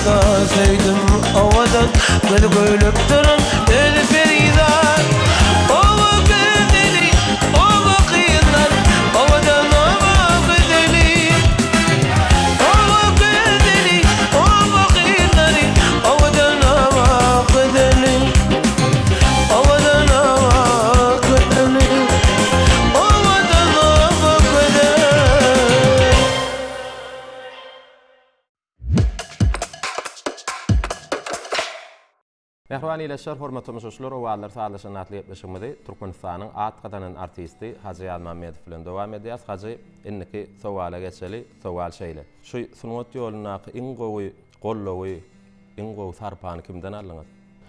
Obada söýdüm owadan Gözi gülüp duran özi perizat Oba gözeli oba gyzlar Owadan oba gözeli Oba gözeli oba gyzlary Owadan oba gözeli Owadan oba gözeli Owadan oba gözeli. Mähriban ildeşler, hormatly tomaşaçylar, Owazlar sazlaşan atly gepleşigimizi Türkmenistanyň at gazanan artisti Hajy Ýazmammedow bilen dowam edýäs. Hajy, indiki sowala geçeli. Sowal şeýle. Şu sungat ýolundaky iň gowy goldawy, iň gowy sarpany kimden aldyňyz?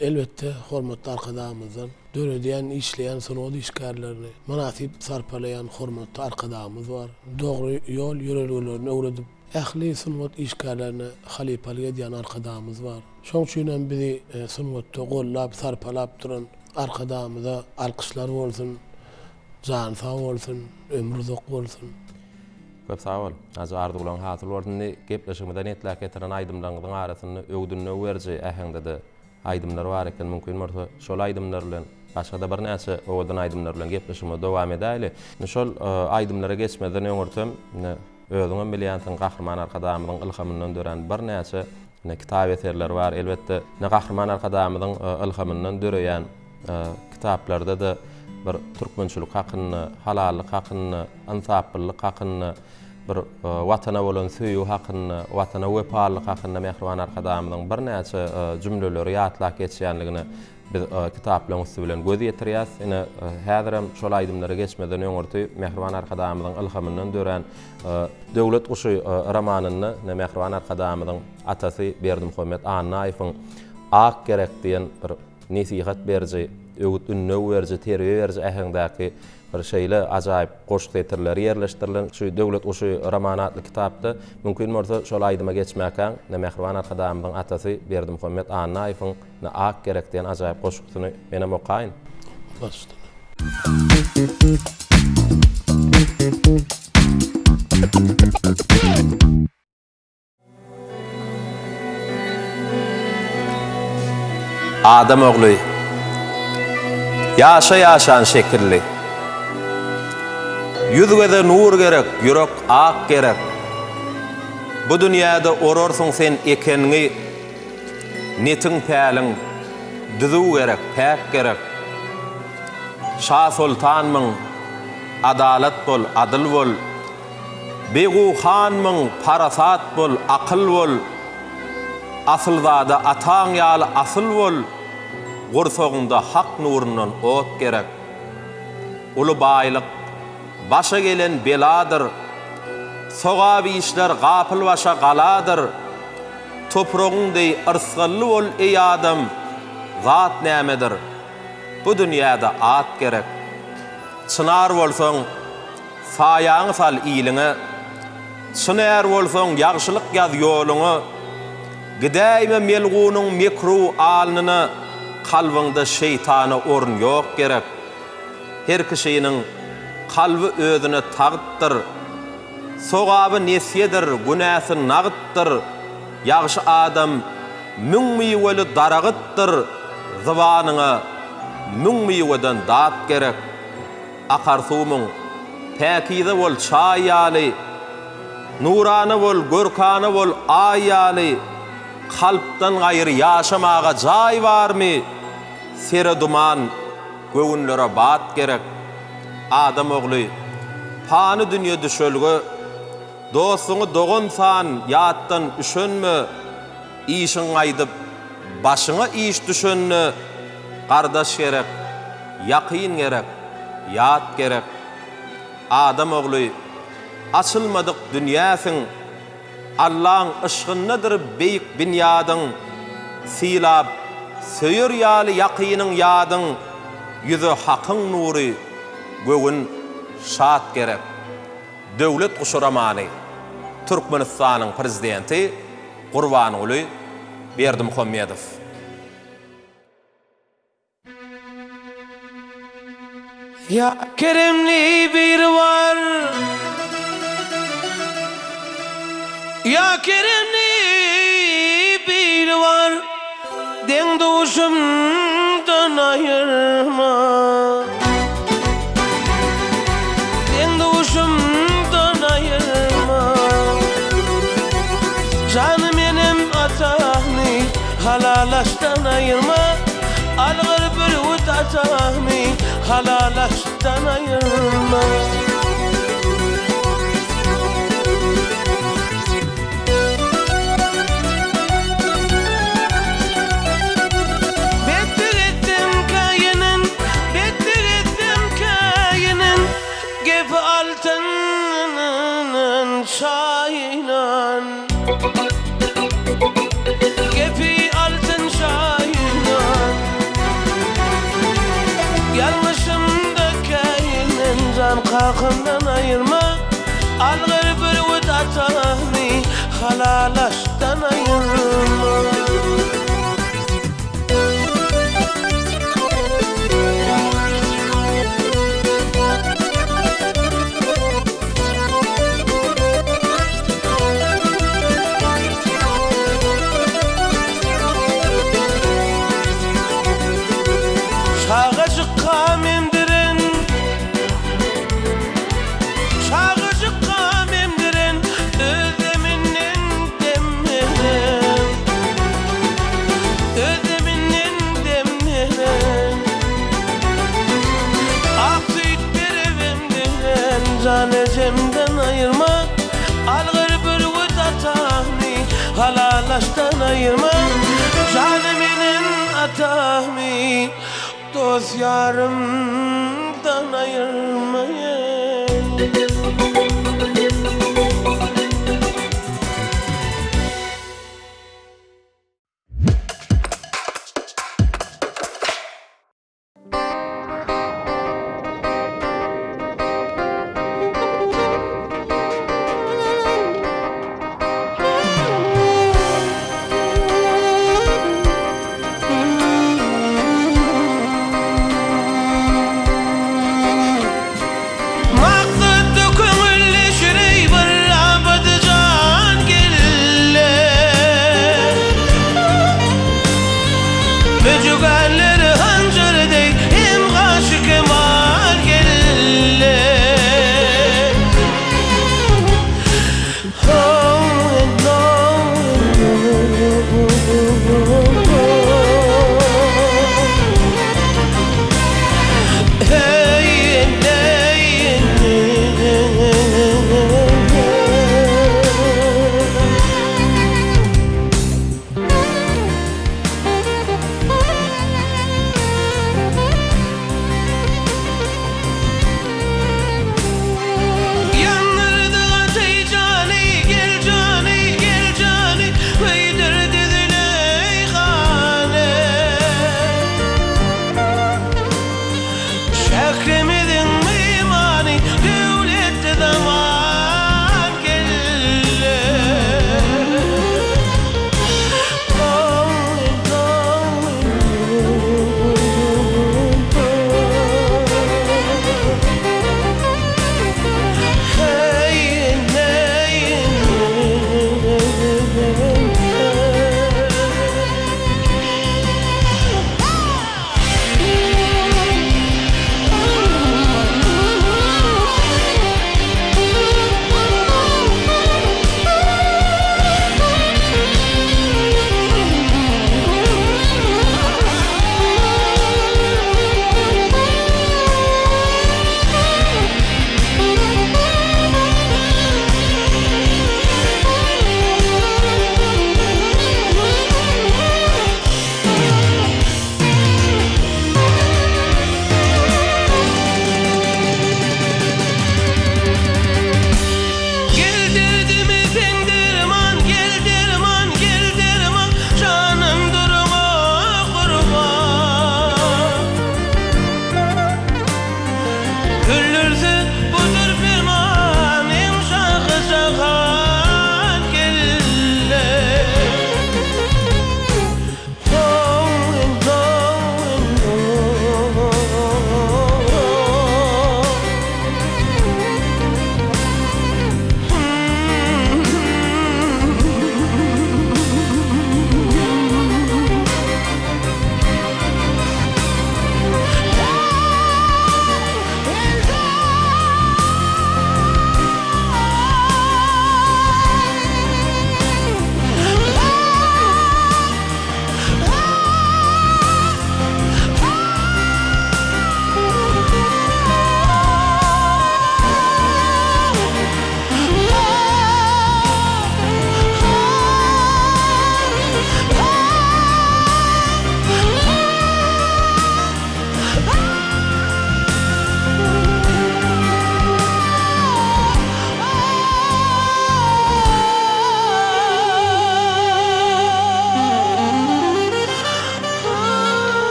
Elbetde, hormatly Arkadagymyzdan. Döredýän, işleýän sungat işgärlerini mynasyp sarpalaýan hormatly Arkadagymyz bar. Dogry ýol ýörelgelerini öwredip, ähli sungat işgärlerine halypalyk edýän Arkadagymyz bar. Şoň üçin hem bizi sungatda gollap, sarpalap duran Arkadagymyza alkyşlar bolsun, jany sag bolsun, ömri uzak bolsun. Köp sag bol. Hajy arzuwlaň hasyl bolsun. Indi gepleşigimize netläp getiren aýdymlaryňyzyň arasynda öwdündew beriji äheňde-de aýdymlar bar eken. Mümkin bolsa şol aýdymlar bilen başga-da birnäçe owadan aýdymlar bilen gepleşigimizi dowam edäýli. Indi şol aýdymlara geçmezden öňürtem indi özüňem bilýänsiň Gahryman Arkadagymyzyň ylhamyndan dörän birnäçe indi kitap eserleri bar. Elbetde indi Gahryman Arkadagymyzyň ylhamyndan döreýän kitaplarda-da bir türkmençilik hakynda, halallyk hakynda, ynsaplylyk hakynda, bir Watana bolan söýgi hakynda, Watana wepalylyk hakynda mähriban Arkadagymyzyň birnäçe jümleleri ýatlap geçýänligine biz kitaplaryň üsti bilen göz ýetirýäris. Ine, häzirem şol aýdymlara geçmezden öňürti mähriban Arkadagymyzyň ylhamyndan dörän Döwlet guşy romanynda ine, mähriban Arkadagymyzyň atasy Berdimuhamet Annaýewiň Ak gerek diýen bir nesihat beriji, öwüt-ündew beriji, terbiýe beriji äheňdäki bir şeýle ajaýyp goşgy setirleri ýerleşdirilen şu Döwlet guşy romany atly kitapda. Mümkin bolsa, şol aýdyma geçmäkäň, ine, mähriban Arkadagymyzyň atasy Berdimuhamet Annaýewiň ine, Ak gerek diýen ajaýyp goşgusyny menem okaýyn. Baş üstüne. Adam ogly ýaşa ýaşan şekilli. Ýüz-göze nur gerek, ýürek ak gerek. Bu dünýäde orarsyň sen ekenňi, Netiň-päliň düzüw gerek, päk gerek. Şa-soltanmyň, adalat bol, adyl bol. Begu hanmyň, parasat bol, akyl bol, Asylzada ataň ýaly asyl bol, Gursagyňda Hak nurundan ot gerek. Uly baýlyk, başa gelen beladyr, Sogap işler gapyl başa galadyr, Topragyň deý yrsgally bol eý adam, Zat nämedir, bu dünýäde at gerek. Çynar bolsaň, Saýaňy sal iliňe, Çyn är bolsaň, ýagşylyk ýaz ýoluňa. Gidäýme melgunyň mekru alnyna, Kalbyňda şeýtana orun ýok gerek. Her kişiniň kalby özüne tagtdyr, Sogaby nesýedir, günäsi nagtdyr. Ýagşy adam müň miweli daragytdyr, Zybanyňa müň miweden dat gerek. Akar suwmuň, päkize bol çaý ýaly, Nurana bol, görkana bol aý ýaly, Kalpdan gaýry ýaşamaga jaý barmy? Sere duman, göwünlere bat gerek. Adam ogly, pany dünýe düşelge, Dostuňy dogan san, ýatdan üşenme, Işiň gaýdyp, başyňa iş düşende, Gardaş gerek, ýakyn gerek, ýat gerek. Adam ogly, açylmadyk dünýäsiň, Allaň yşgyndadyr beýik binýadyň, Sylap, söýer ýaly ýakynyň ýadyň, Ýüze Hakyň nury, göwün şat gerek. Döwlet guşy romany Türkmenistanyň Prezidenti Gurbanguly Berdimuhamedow. Ýa keremli Biribar Ýa keremli Biribar. duşumdan aýyrma. Deň duşumdan aýyrma. Janym enem atamy halalaşdan aýyrma. Algyr bürgüt atamy halalaşdan aýyrma. Betlik etdim käýinen, betlik etdim käýinen, Gepi altyn çaýynan. Gepi altyn çaýynan. Ýalňyşymda käýinen, jan kakamdan aýyrma. Algyr bürgüt atany halalaşdan aýyrma. Çagajykka mendiren Çagajykka mendiren Öz deminden demlenen Öz deminden demlenen Ak süýt berip emdiren Jan ejemden aýyrma Algyr bürgüt atamy Halalaşdan aýyrma Janym enem atamy Dost ýarymdan aýyrmaýyn.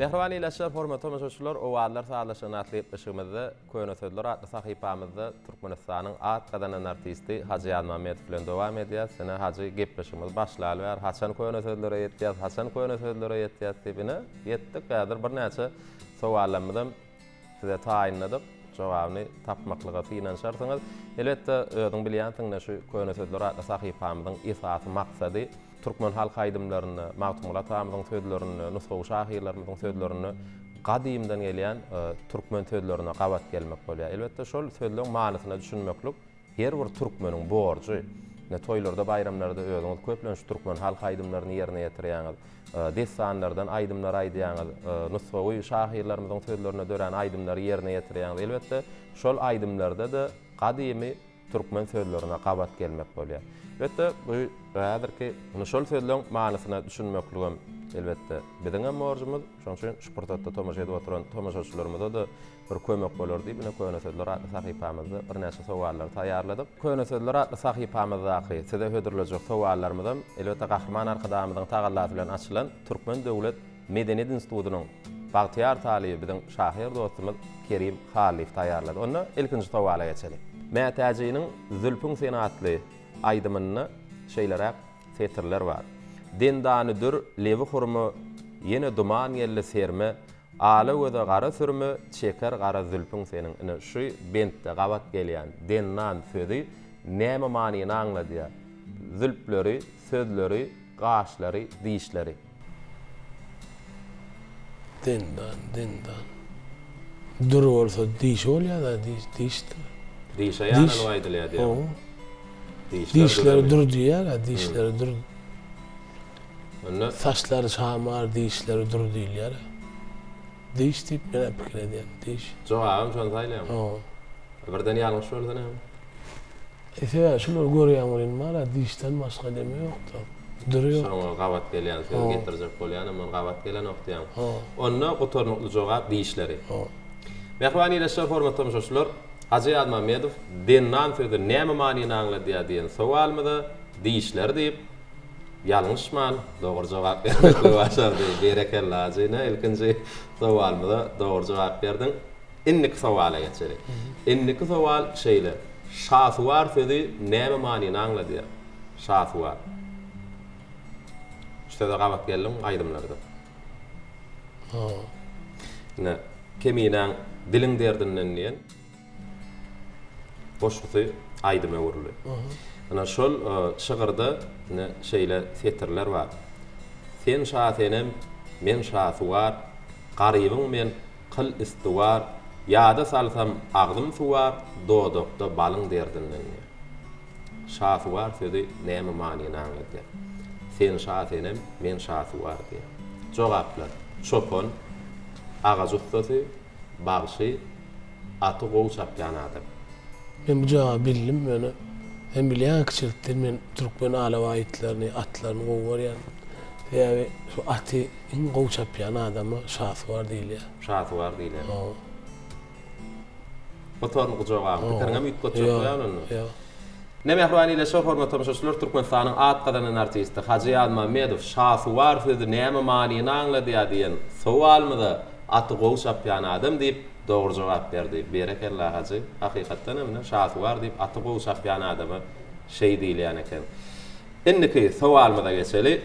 Mähriban ilaçlar, hormatly tomaşaçylar, Owazlar sazlaşygy atly gepleşigimizde Köne sözler atly sahypamyzda Türkmenistanyň at gazanan artisti Hajy Ýazmammedow bilen dowam edýäs. Ine, Hajy, gepleşigimiz başlaly bäri haçan köne sözlere ýetýäs, haçan köne sözlere ýetýäs diýip, ine, ýetdik. Häzir birnäçe sowallarymyzam size taýynladyk. Jogabyny tapmaklyga synanyşarsyňyz. Elbetde, özüň bilýänsiň-de, şu Köne sözler atly sahypamyzyň esasy maksady Türkmen halk aýdymlarynda, Magtymguly atamyzyň sözlerinde, nusgawy şahyrlarymyzyň sözlerinde gadymdan gelýän türkmen sözlerine gabat gelmek bolýar. Elbetde, şol sözleň manysyna düşünmeklik her bir türkmeniň borjy. Ine, toýlarda, baýramlarda özüňiz köplenç türkmen halk aýdymlaryny ýerine ýetirýäňiz, dessanlardan aýdymlar aýdýaňyz, nusgawy şahyrlarymyzyň sözlerine dörän aýdymlary ýerine ýetirýäňiz. Elbetde, şol aýdymlarda-da gadymy türkmen sözlerine gabat gelmek bolýar. Elbetde, bu häzirki şol sözleň manysyna düşünmekligem, elbetde, biziňem borjumyz. Şonuň üçin şu pursatda tomaşa edip oturan tomaşaçylarymyza-da bir kömek bolar diýip, ine, Köne sözler atly sahypamyzda birnäçe sowallary taýýarladyk. Köne sözler atly sahypamyzdaky size hödürlejek sowallarymyzam, elbetde, Gahryman Arkadagymyzyň tagallasy bilen açylan Türkmen döwlet Medeniýet institutynyň bagtyýar talyby biziň şahyr dostumyz Kerim Hallyýew taýýarlady. Onda ilkinji sowala geçeliň. Mätäjiniň Zülpüň sen atly aýdymynda şeýleräk setirler bar. Dendany dür, lebi hurma, Ýene duman geldi serme, Ala göze gara sürme, Çeker gara zülpüň seniň. Ine, şu bentde gabat gelýän dendan sözi näme manyny aňladýar? Zülpleri, sözleri, gaşlary, dişleri. Dendan, dendan. Dür bolsa dişi bolýar-da, diş, dişdir. Dişe ýanalyp aýdylýar diýýäň. Hawa. Dişleri dür diýýär-ä, dişleri dür. Onda? Saçlary şamar, dişleri dür diýilýär-ä. Diş diýip men-ä pikir edýän, diş. Jogabam şony saýlaýaňmy? Hawa. Birden ýalňyş bolsa näme? E sebäbi şulary görýäň welin bar-a dişden başga neme ýokda. Dür ýok. Şoňa gabat gelýän sözi getirjek bolýanam ol gabat gelenok diýýäň. Onda gutarnykly jogap dişleri. Mähriban ildeşler, hormatly tomaşaçylar, Hajy Ýazmammedow dennan sözi näme manyny aňladýar diýen sowalymyza dişleri diýip, ýalňyşman dogry jogap bermekligi başardy. Berekella Hajy, ine ilkinji sowalymyza dogry jogap berdiň. Indiki sowala geçeli. Indiki sowal şeýle, Şasuwar sözi näme manyny aňladýar? Şasuwar. Şu söze gabat geldiňmi aýdymlarda? Hawa. Ine, Keminäň Diliň derdinden diýen goşgusy aýdyma öwrüldi. Ine, şol şygyrda ine şeýle setirler bar. Sen Şasenem, men Şasuwar, Garybyň men, Kyl istiwar, Ýada salsam agzym suwar, Dodakda balyň derdinden diýýär. Şasuwar sözi näme manyny aňladýar? Sen Şasenem, men Şasuwar diýýär. Jogaplar, Çopan, agaç ussasy, bagşy, aty gowy çapýan adam. Men bu jogaby bildim ýöne sen bilýäň kiçilikden men türkmen alabaý itlerini, atlaryny gowy görýän. Sebäbi şu aty Iň gowy çapýan adama şasuwar diýilýär. Şasuwar diýilýär. Hawa. Gutarnykly jogabyň. Pikiriňem üýtgetjek bolýan onda. Ýok. Ine mähriban ildeşler, hormatly tomaşaçylar, Türkmenistanyň at gazanan artisti Hajy Ýazmammedow Şasuwar sözi näme manyny aňladýar diýen sowalymyza aty gowy çapýan adam diýip dogry jogap berdi. Berekella Hajy. Hakykatdan hem ine Şasuwar diýip aty gowy çapýan adama şeý diýilýän eken. Indiki sowalymyza geçeli.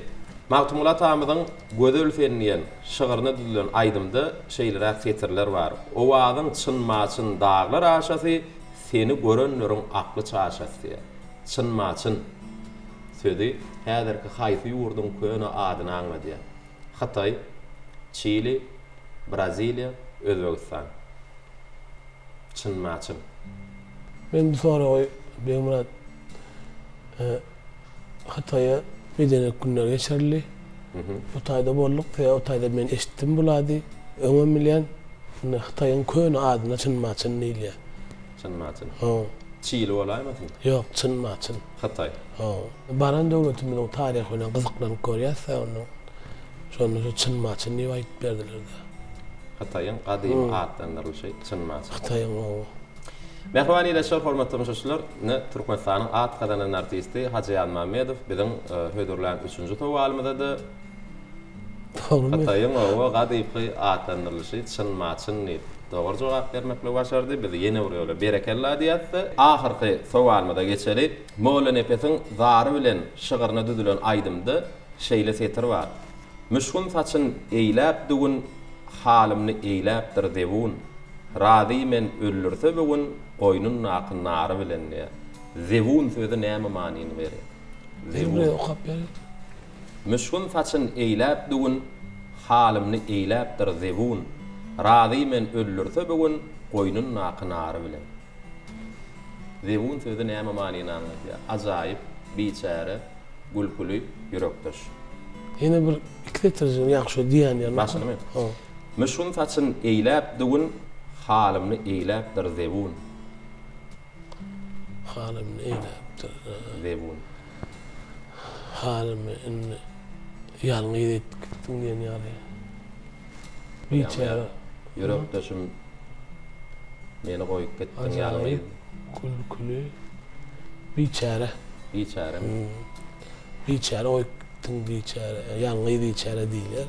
Magtymguly atamyzyň Gözel sen diýen şygryna düzülen aýdymda şeýleräk setirler bar, Owazyň çyn-maçyn daglar aşasy, Seni görenleriň akly çaşasy diýýär. Çyn-maçyn sözi häzirki haýsy ýurduň köne adyny aňladýar? Hytaý, Çili, Braziliýa, Özbegistan. Çyn-maçyn. Men bu soragy Begmyrat Hytaýa medeniýet günleri geçirildi. O taýda bolduk. Sebäbi o taýda men eşitdim bul ady. Öňem bilýän. Indi Hytaýyň köne adyna Çyn-Maçyn diýilýär. Çyn-Maçyn. Hawa. Çili bolaýmasyn? Ýok, Çyn-Maçyn. Hytaý. Hawa. Baran döwletimiziň taryhy bilen gyzyklanyp görýäs-dä onda. Şonda şu Çyn-Maçyn diýip aýdyp berdiler-dä. Hytaýyň gadymy atlandyrylyşy Çyn-Maçyn. Hytaýyň, hawa. Mähriban ildeşler, hormatly tomaşaçylar, ine, Türkmenistanyň at gazanan artisti Hajy Ýazmammedow biziň hödürlän üçünji sowalymyza-da. Dogrymy? Hytaýyň oba gadypky atlandyrylyşy Çyn-Maçyn diýip, dogry jogap bermekligi başardy. Biz ýene bir ýola berekella diýýäs-de, ahyrky sowalymyza geçeli. Mollanepesiň Zary bilen şygryna düzülen aýdymda şeýle setir bar, Müşgün saçyn eýläp düwün, Halymny eýläpdir zebun. Razy men öldürse bu gün, Goýnundaky nary bilen diýýär. Zebun sözi näme manyny berýär? Zebun. Bir okap ber. Müşgün saçyn eýläp düwün, Halymny eýläpdir zebun. Razy men öldürse bu gün, Goýnundaky nary bilen. Zebun sözi näme manyny aňladýar? Ajaýyp, biçäre, gülküli, ýürekdeş. Ýene bir iki setirjigini ýa şu diýen ýerini oka. Başynymy? Müşgün saçyn eýläp düwün, Halymny eýläpdir zebun. Halymny eýläpdir. Zebun. Halymy indi ýalňyz edip gitdiň diýen ýaly. Biçäre. Ýürekdeşim meni goýup gitdiň ýalňyz. Ajaýyp gülküli biçäre. Biçäre. Biçäre goýup gitdiň biçäre. Ýalňyz biçäre diýilýär.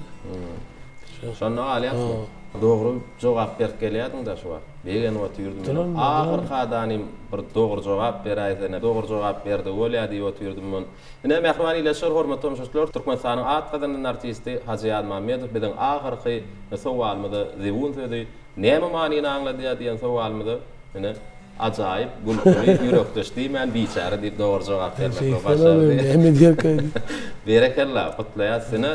Şonda galýarsyň. Dogry jogap berip gelýärdiň-dä şu wagt. Begenip otyrdym men. Ahyrky adanym bir dogry jogap beräýsene. Dogry jogap berdigi bolýar diýip otyrdym men. Ine, mähriban ildeşler, hormatly tomaşaçylar, Türkmenistanyň at gazanan artisti Hajy Ýazmämmedow biziň ahyrky sowalymyza zebun sözi näme manyny aňladýar diýen sowalymyza, ine, ajaýyp, gülküli, ýürekdeş diýmän, biçäre diýip dogry jogap bermekligi başardy. Berekella, gutlaýas seni.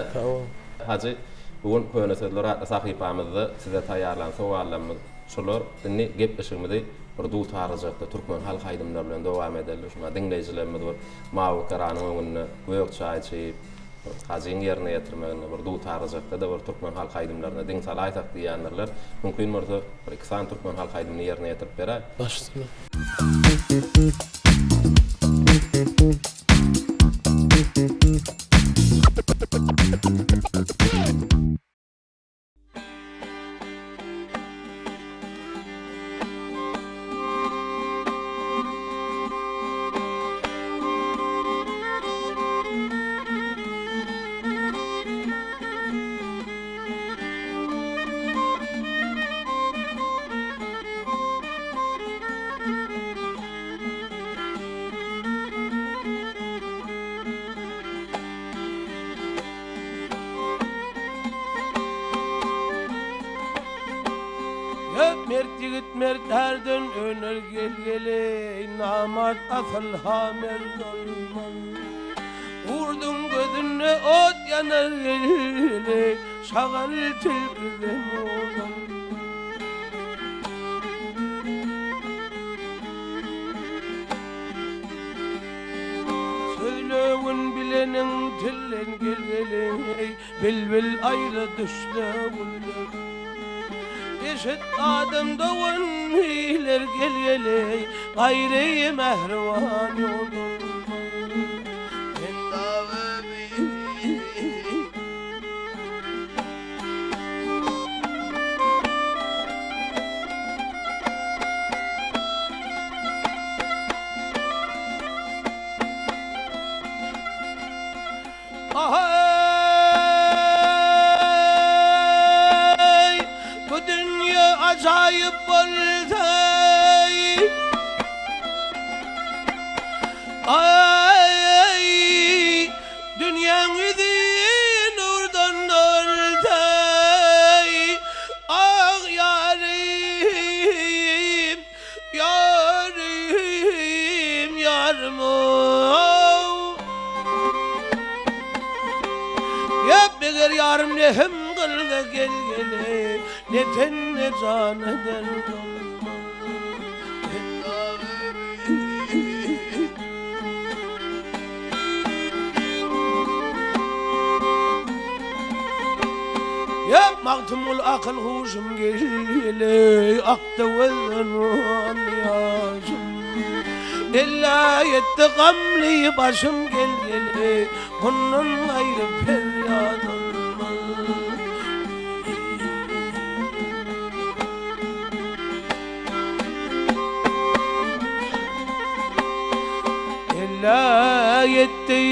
Hajy, bu gün Köne sözler atly sahypamyzda size taýýarlan sowallarymyz şular. Indi gepleşigimizi bir dutarlyjakda türkmen halk aýdymlary bilen dowam edeli. Şuna diňleýjilerimiz bir Mawy ekranyň öňünde gök çaý içip, bir Hajyň ýerine ýetirmeginde bir dutarlyjakda-da bir türkmen halk aýdymlaryna diň salaýsak diýýändirler. Mümkin bolsa, bir iki sany türkmen halk aýdymyny ýerine ýetirip beräý. Baş üstüne. Mert ýigit mert ärden öner gel geleý namart asyl ha mert olmaz. Gurduň gözünde ot ýanar gel geleý şagal tilkiden ozar. Sözlegin bileniň tilden gelgeli, Bilbil aýra düşse güller. Eşit adam dogan iler gelgeli, Gaýry mähriban ýoldan. Aý, bu dünýe ajaýyp boldy. Aý, dünýäň ýüzi nurdan doldy. Ah, ýarym, Ýarym, ýarym-ow. Ýa meger ýarym ne hem gylga gel-gele, Ne ten, ne jana dert olmaz. Ýa Magtymguly akyl-huşum geldi, Akdy gözden ýaşym. Ellä ýetdi gamly başym gel-gel, Mundan gaýry perýat olmaz. Ellä ýetdi.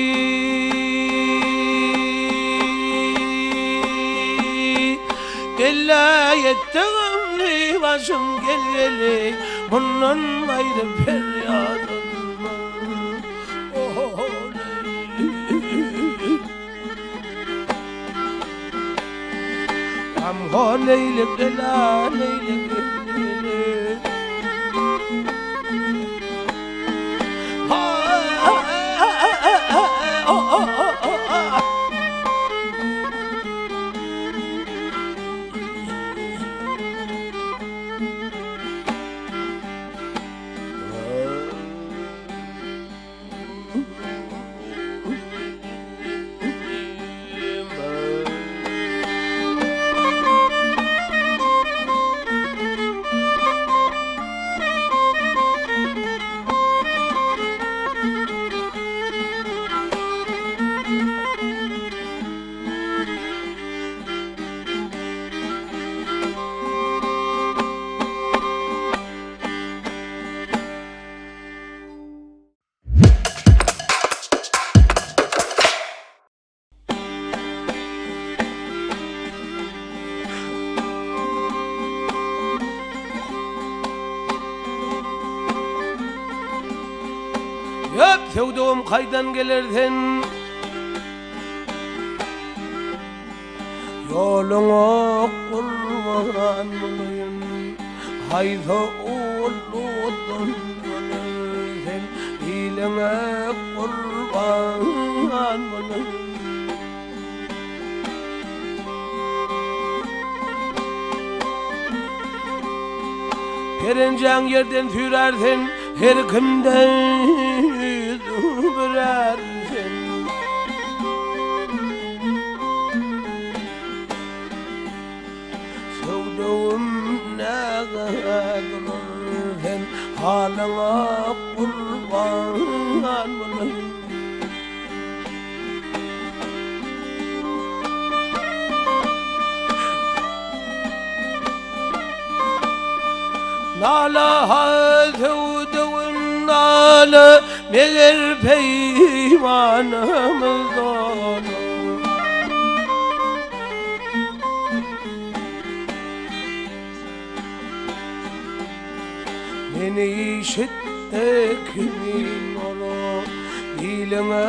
ýaşym gel-geli, Mundan gaýry perýadym Gamhor leýlek bela leýlek gel-geli. Ýöp, söwdügim kaýdan geler sen? Ýoluňa gurban bolaýyn, Haýsy uludan geler sen? Iliňe gurban bolaýyn. Perenjäň ýerden süýrär sen, Her kimden ýüz öwürär sen. Söwdügim näge durar sen, Halyňa gurban bolaýyn. Nala ha söwdügim nala, Meger peýmanymyz doly. Meni işitde kimin ola, Diliňe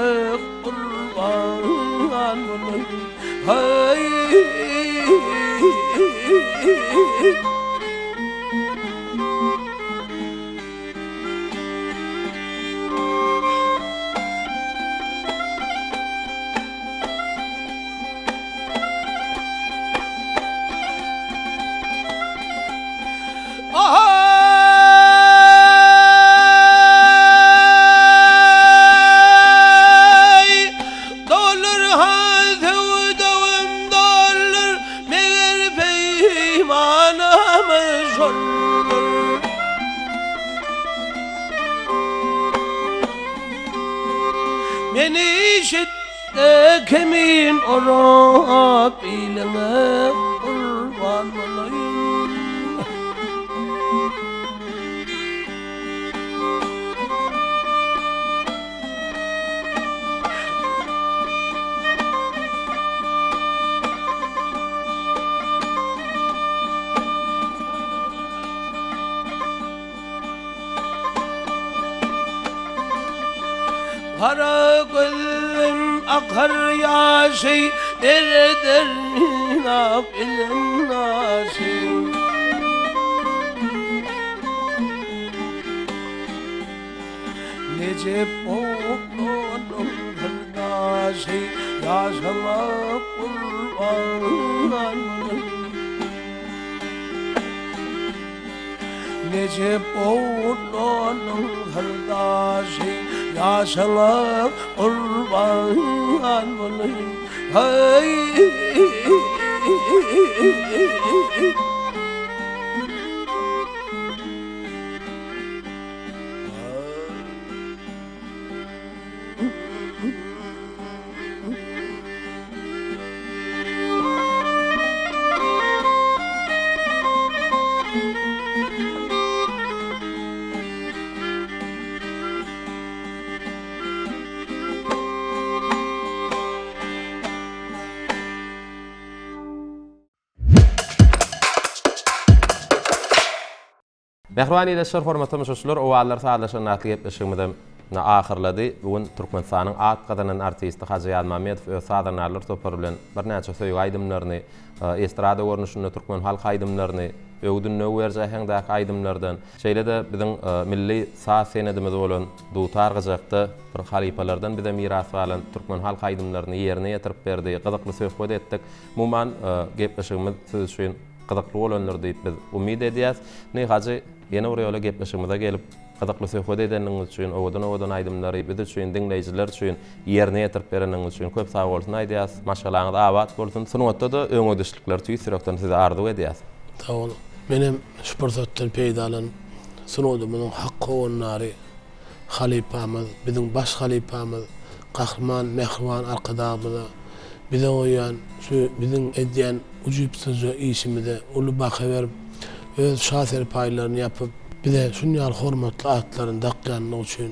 gurban bolaýyn. Haý! Aý! Dolur ha söwdügim dolur, Meger peýmanam şoldur. Meni işit-de kemin orap, Iliňe gurban bolaýyn. Gara gözüm akar ýaşy, Dereden ynap bilen naşy. Nejep oglunyň syrdaşy, Ýaşaňa gurban bolaýyn. Nejep oglunyň syrdaşy, Ýaşaňa gurban bolaýyn. Haý! Mähriban ildeşler, hormatly tomaşaçylar, Owazlar sazlaşanda atly gepleşigimizem ine ahyrlady. Bu gün Türkmenistanyň at gazanan artisti Hajy Ýazmammedow öz sazandarlar topary bilen birnäçe söýgi aýdymlaryny, estrada görnüşinde türkmen halk aýdymlaryny, öwüt-ündew beriji äheňdäki aýdymlardan, şeýle-de biziň milli saz senedimiz bolan dutar gyjakda bir halypalardan bize miras galan türkmen halk aýdymlaryny ýerine ýetirip berdi, gyzykly söhbet etdik. Umuman, gepleşigimiz siz üçin gyzykly bolandyr diýip biz umyt edýäs. Indi Hajy, ýene bir ýola gepleşigimize gelip, gyzykly söhbet edeniňiz üçin, owadan-owadan aýdymlary biz üçin, diňleýjiler üçin ýerine ýetirip bereniňiz üçin köp sag bolsun aýdýas. Maşgalaňyz abat bolsun. Sungatda-da öňegidişlikleri tüýs ýürekden size arzuw edýäs. Sag boluň. Menem şu pursatdan peýdalanyp, sungatymyzyň hak howandary, halypamyz, biziň baş halypamyz Gahryman Mähriban Arkadagymyza bize goýýan şu biziň edýän ujypsyzja işimize uly baha berip, öz şa serpaýlaryny ýapyp, bize şun ýaly hormatly atlaryny dakýanlygy üçin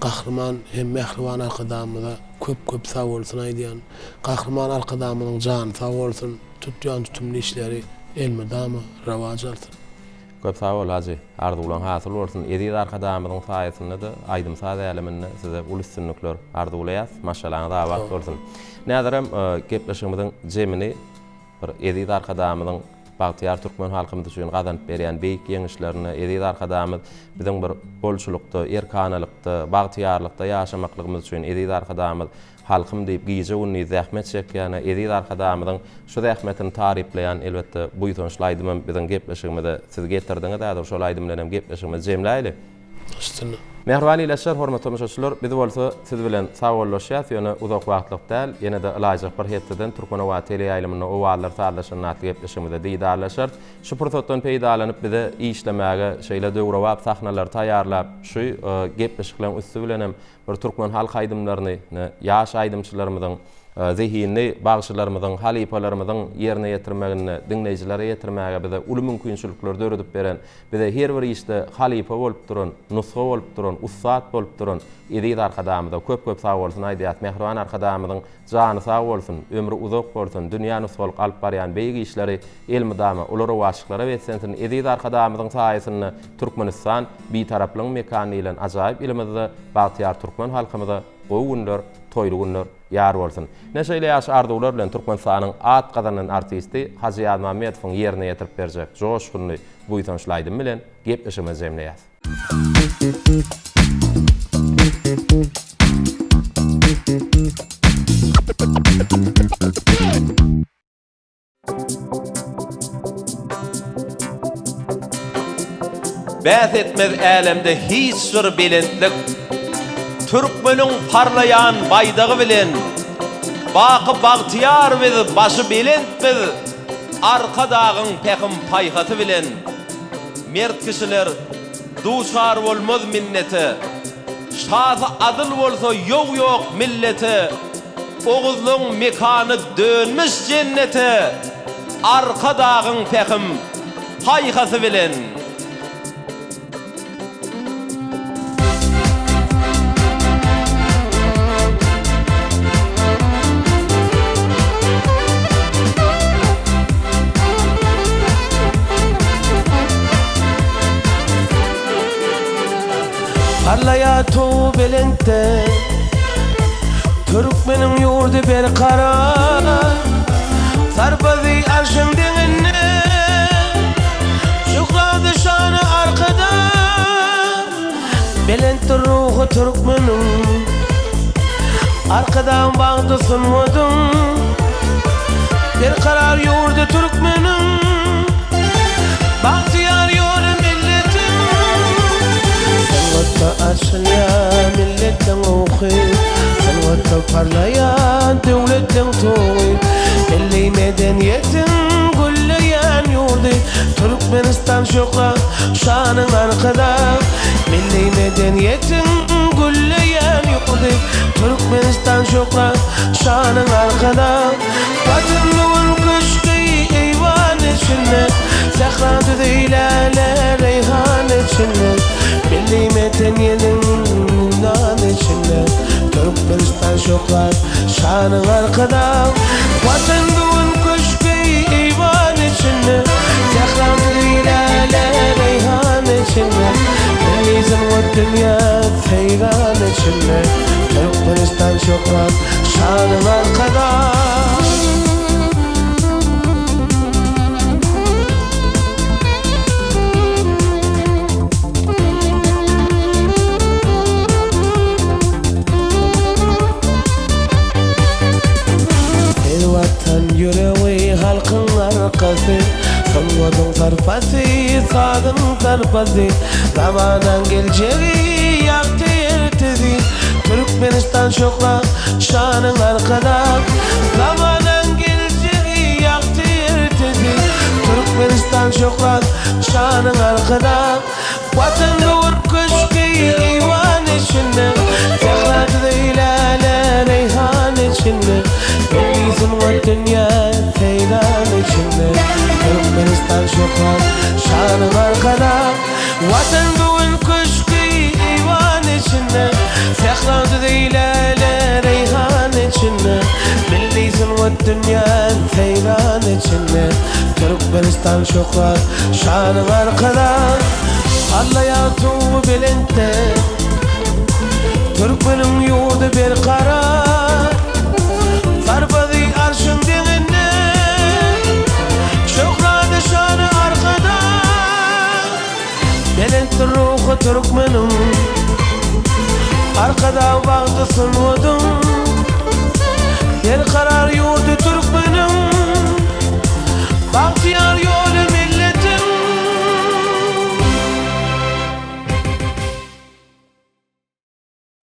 Gahryman hem Mähriban Arkadagymyza köp-köp sagbolsun aýdýan. Gahryman Arkadagymyzyň jany sag bolsun, tutýan tutumly işleri elmydama rowaç alsyn. Köp sag bol Hajy. Arzuwlaň hasyl bolsun. Eziz Arkadagymyzyň saýasynda-da aýdym-saz äleminde size uly üstünlikler arzuwlaýas. Maşgalaňyz abat bolsun. Näzirem gepleşigimiziň jemini bir Eziz Arkadagymyzyň bagtyýar türkmen halkymyz üçin gazanyp berýän beýik ýeňişlerine Eziz Arkadagymyz biziň bir bolçulykda, erkanalykda, bagtyýarlykda ýaşamaklygymyz üçin Eziz Arkadagymyz Halkym diýip gije-gündiz zähmet çekýäne eziz Arkadagymyzyň şu zähmetini taryplaýan elbetde buýsançly aýdymam biziň gepleşigimize siz getirdiňiz häzir şol aýdym bilenem gepleşigimizi jemläýli. Üstüne. Mähriban ildeşler, hormatly tomaşaçylar, biz bolsa siz bilen sagbollaşýas, ýöne uzak wagtlyk däl, ýene-de ylaýjak bir hepdeden Türkmenobat teleýaýlymynda Owazlar sazlaşanda atly gepleşigimizde didarlaşarys. Şu pursatdan peýdalanyp bize işlemäge şeýle döwrebap sahnalary taýýarlap, şu gepleşikleriň üsti bilenem Bir türkmen halk aýdymlaryny ýaş aýdymçylarymyzyň, zehinli bagşylarymyzyň, halypalarymyzyň ýerine ýetirmeginde diňleýjilere ýetirmäge bize uly mümkinçilikleri döredip beren, bize her bir işde halypa bolup duran, nusga bolup duran, ussat bolup duran eziz Arkadagymyza köp-köp sagbolsun aýdýas. Mähriban Arkadagymyzyň Jany sag bolsun, ömri uzak bolsun, dünýä nusgalyk alyp barýan beýik işleri elmydama uly rowaçlyklara beslensin, eziz Arkadagymyzyň saýasynda Türkmenistan Bitaraplygyň mekany diýlen ajaýyp ýylymyzda bagtyýar türkmen halkymyza gowy günler, toýly günler ýar bolsun! Ine şeýle ýagşy arzuwlar bilen Türkmenistanyň at gazanan artisti Hajy Ýazmammedowyň ýerine ýetirip berjek joşgunly, buýsançly aýdymy bilen gepleşigimizi jemleýäs. Bäs etmez älemde hiç bir belentlik, Türkmeniň parlaýan baýdagy bilen. Baky bagtyýar biz, başy belent biz, Arkadagyň pähim-paýhasy bilen. Mert kişiler duçar bolmaz minnete, Şasy adyl bolsa ýow ýok millete, Oguzlyň mekany dönmüş jennete, Arkadagyň pähim, paýhasy bilen. Parlaýar towy belentde Türkmeniň ýurdy berkarar Sarpazy arşyň deňinde Şöhraty şany arkada Belentdir ruhy türkmeniň Arkadagyň bagty sungatyň Berkarar ýurdy türkmeniň Bagtyýar ýoly milletiň Sungatda açylýar milletiň ruhy Sungatda parlaýar döwletiň tugy Milli medeniýetiň gülleýän ýurdy Türkmenistan şöhrat şanyň Arkadag Milli medeniýetiň gülleýän ýurdy Türkmenistan şöhrat şanyň Arkadag Watan bu gün köşgi eýwan içinde Sähra düzi läle reýhan içinde Milli medeniýetiň nan içinde Türkmenistan şöhrat şanyň Arkadag Watan bu gün köşgi eýwan içinde Sähra düzi läle reýhan içinde. içinde Milli sungat dünýä seýran içinde Türkmenistan şöhrat şanyň Arkadag. Siz Watan ýüregi, halkyň arkasy, Sungatyň sarpasy, sazyň sarpasy, Zamanaň geljegi, ýagty ertesi, Türkmenistan şöhrat, şanyň Arkadag. Zamanaň geljegi, ýagty ertesi, Türkmenistan şöhrat, şanyň Arkadag. Watan göwür köşgi, eýwan içinde, Sähra düzi läle, reýhan içinde, Milli sungat dünýä seýran içinde, Türkmenistan şöhrat, şanyň Arkadag. Watan göwün köşgi, eýwan içinde, Sähra düzi läle, reýhan içinde, Milli sungat dünýä seýran içinde, Türkmenistan şöhrat, şanyň Arkadag. Parlaýar tugy belentde, Türkmeniň ýurdy berkarar. Sarpazy arşyň deňinde, Şöhrady şany Arkadag. Belentdir ruhy türkmeniň, Arkadag bagty sungatyň. Berkarar.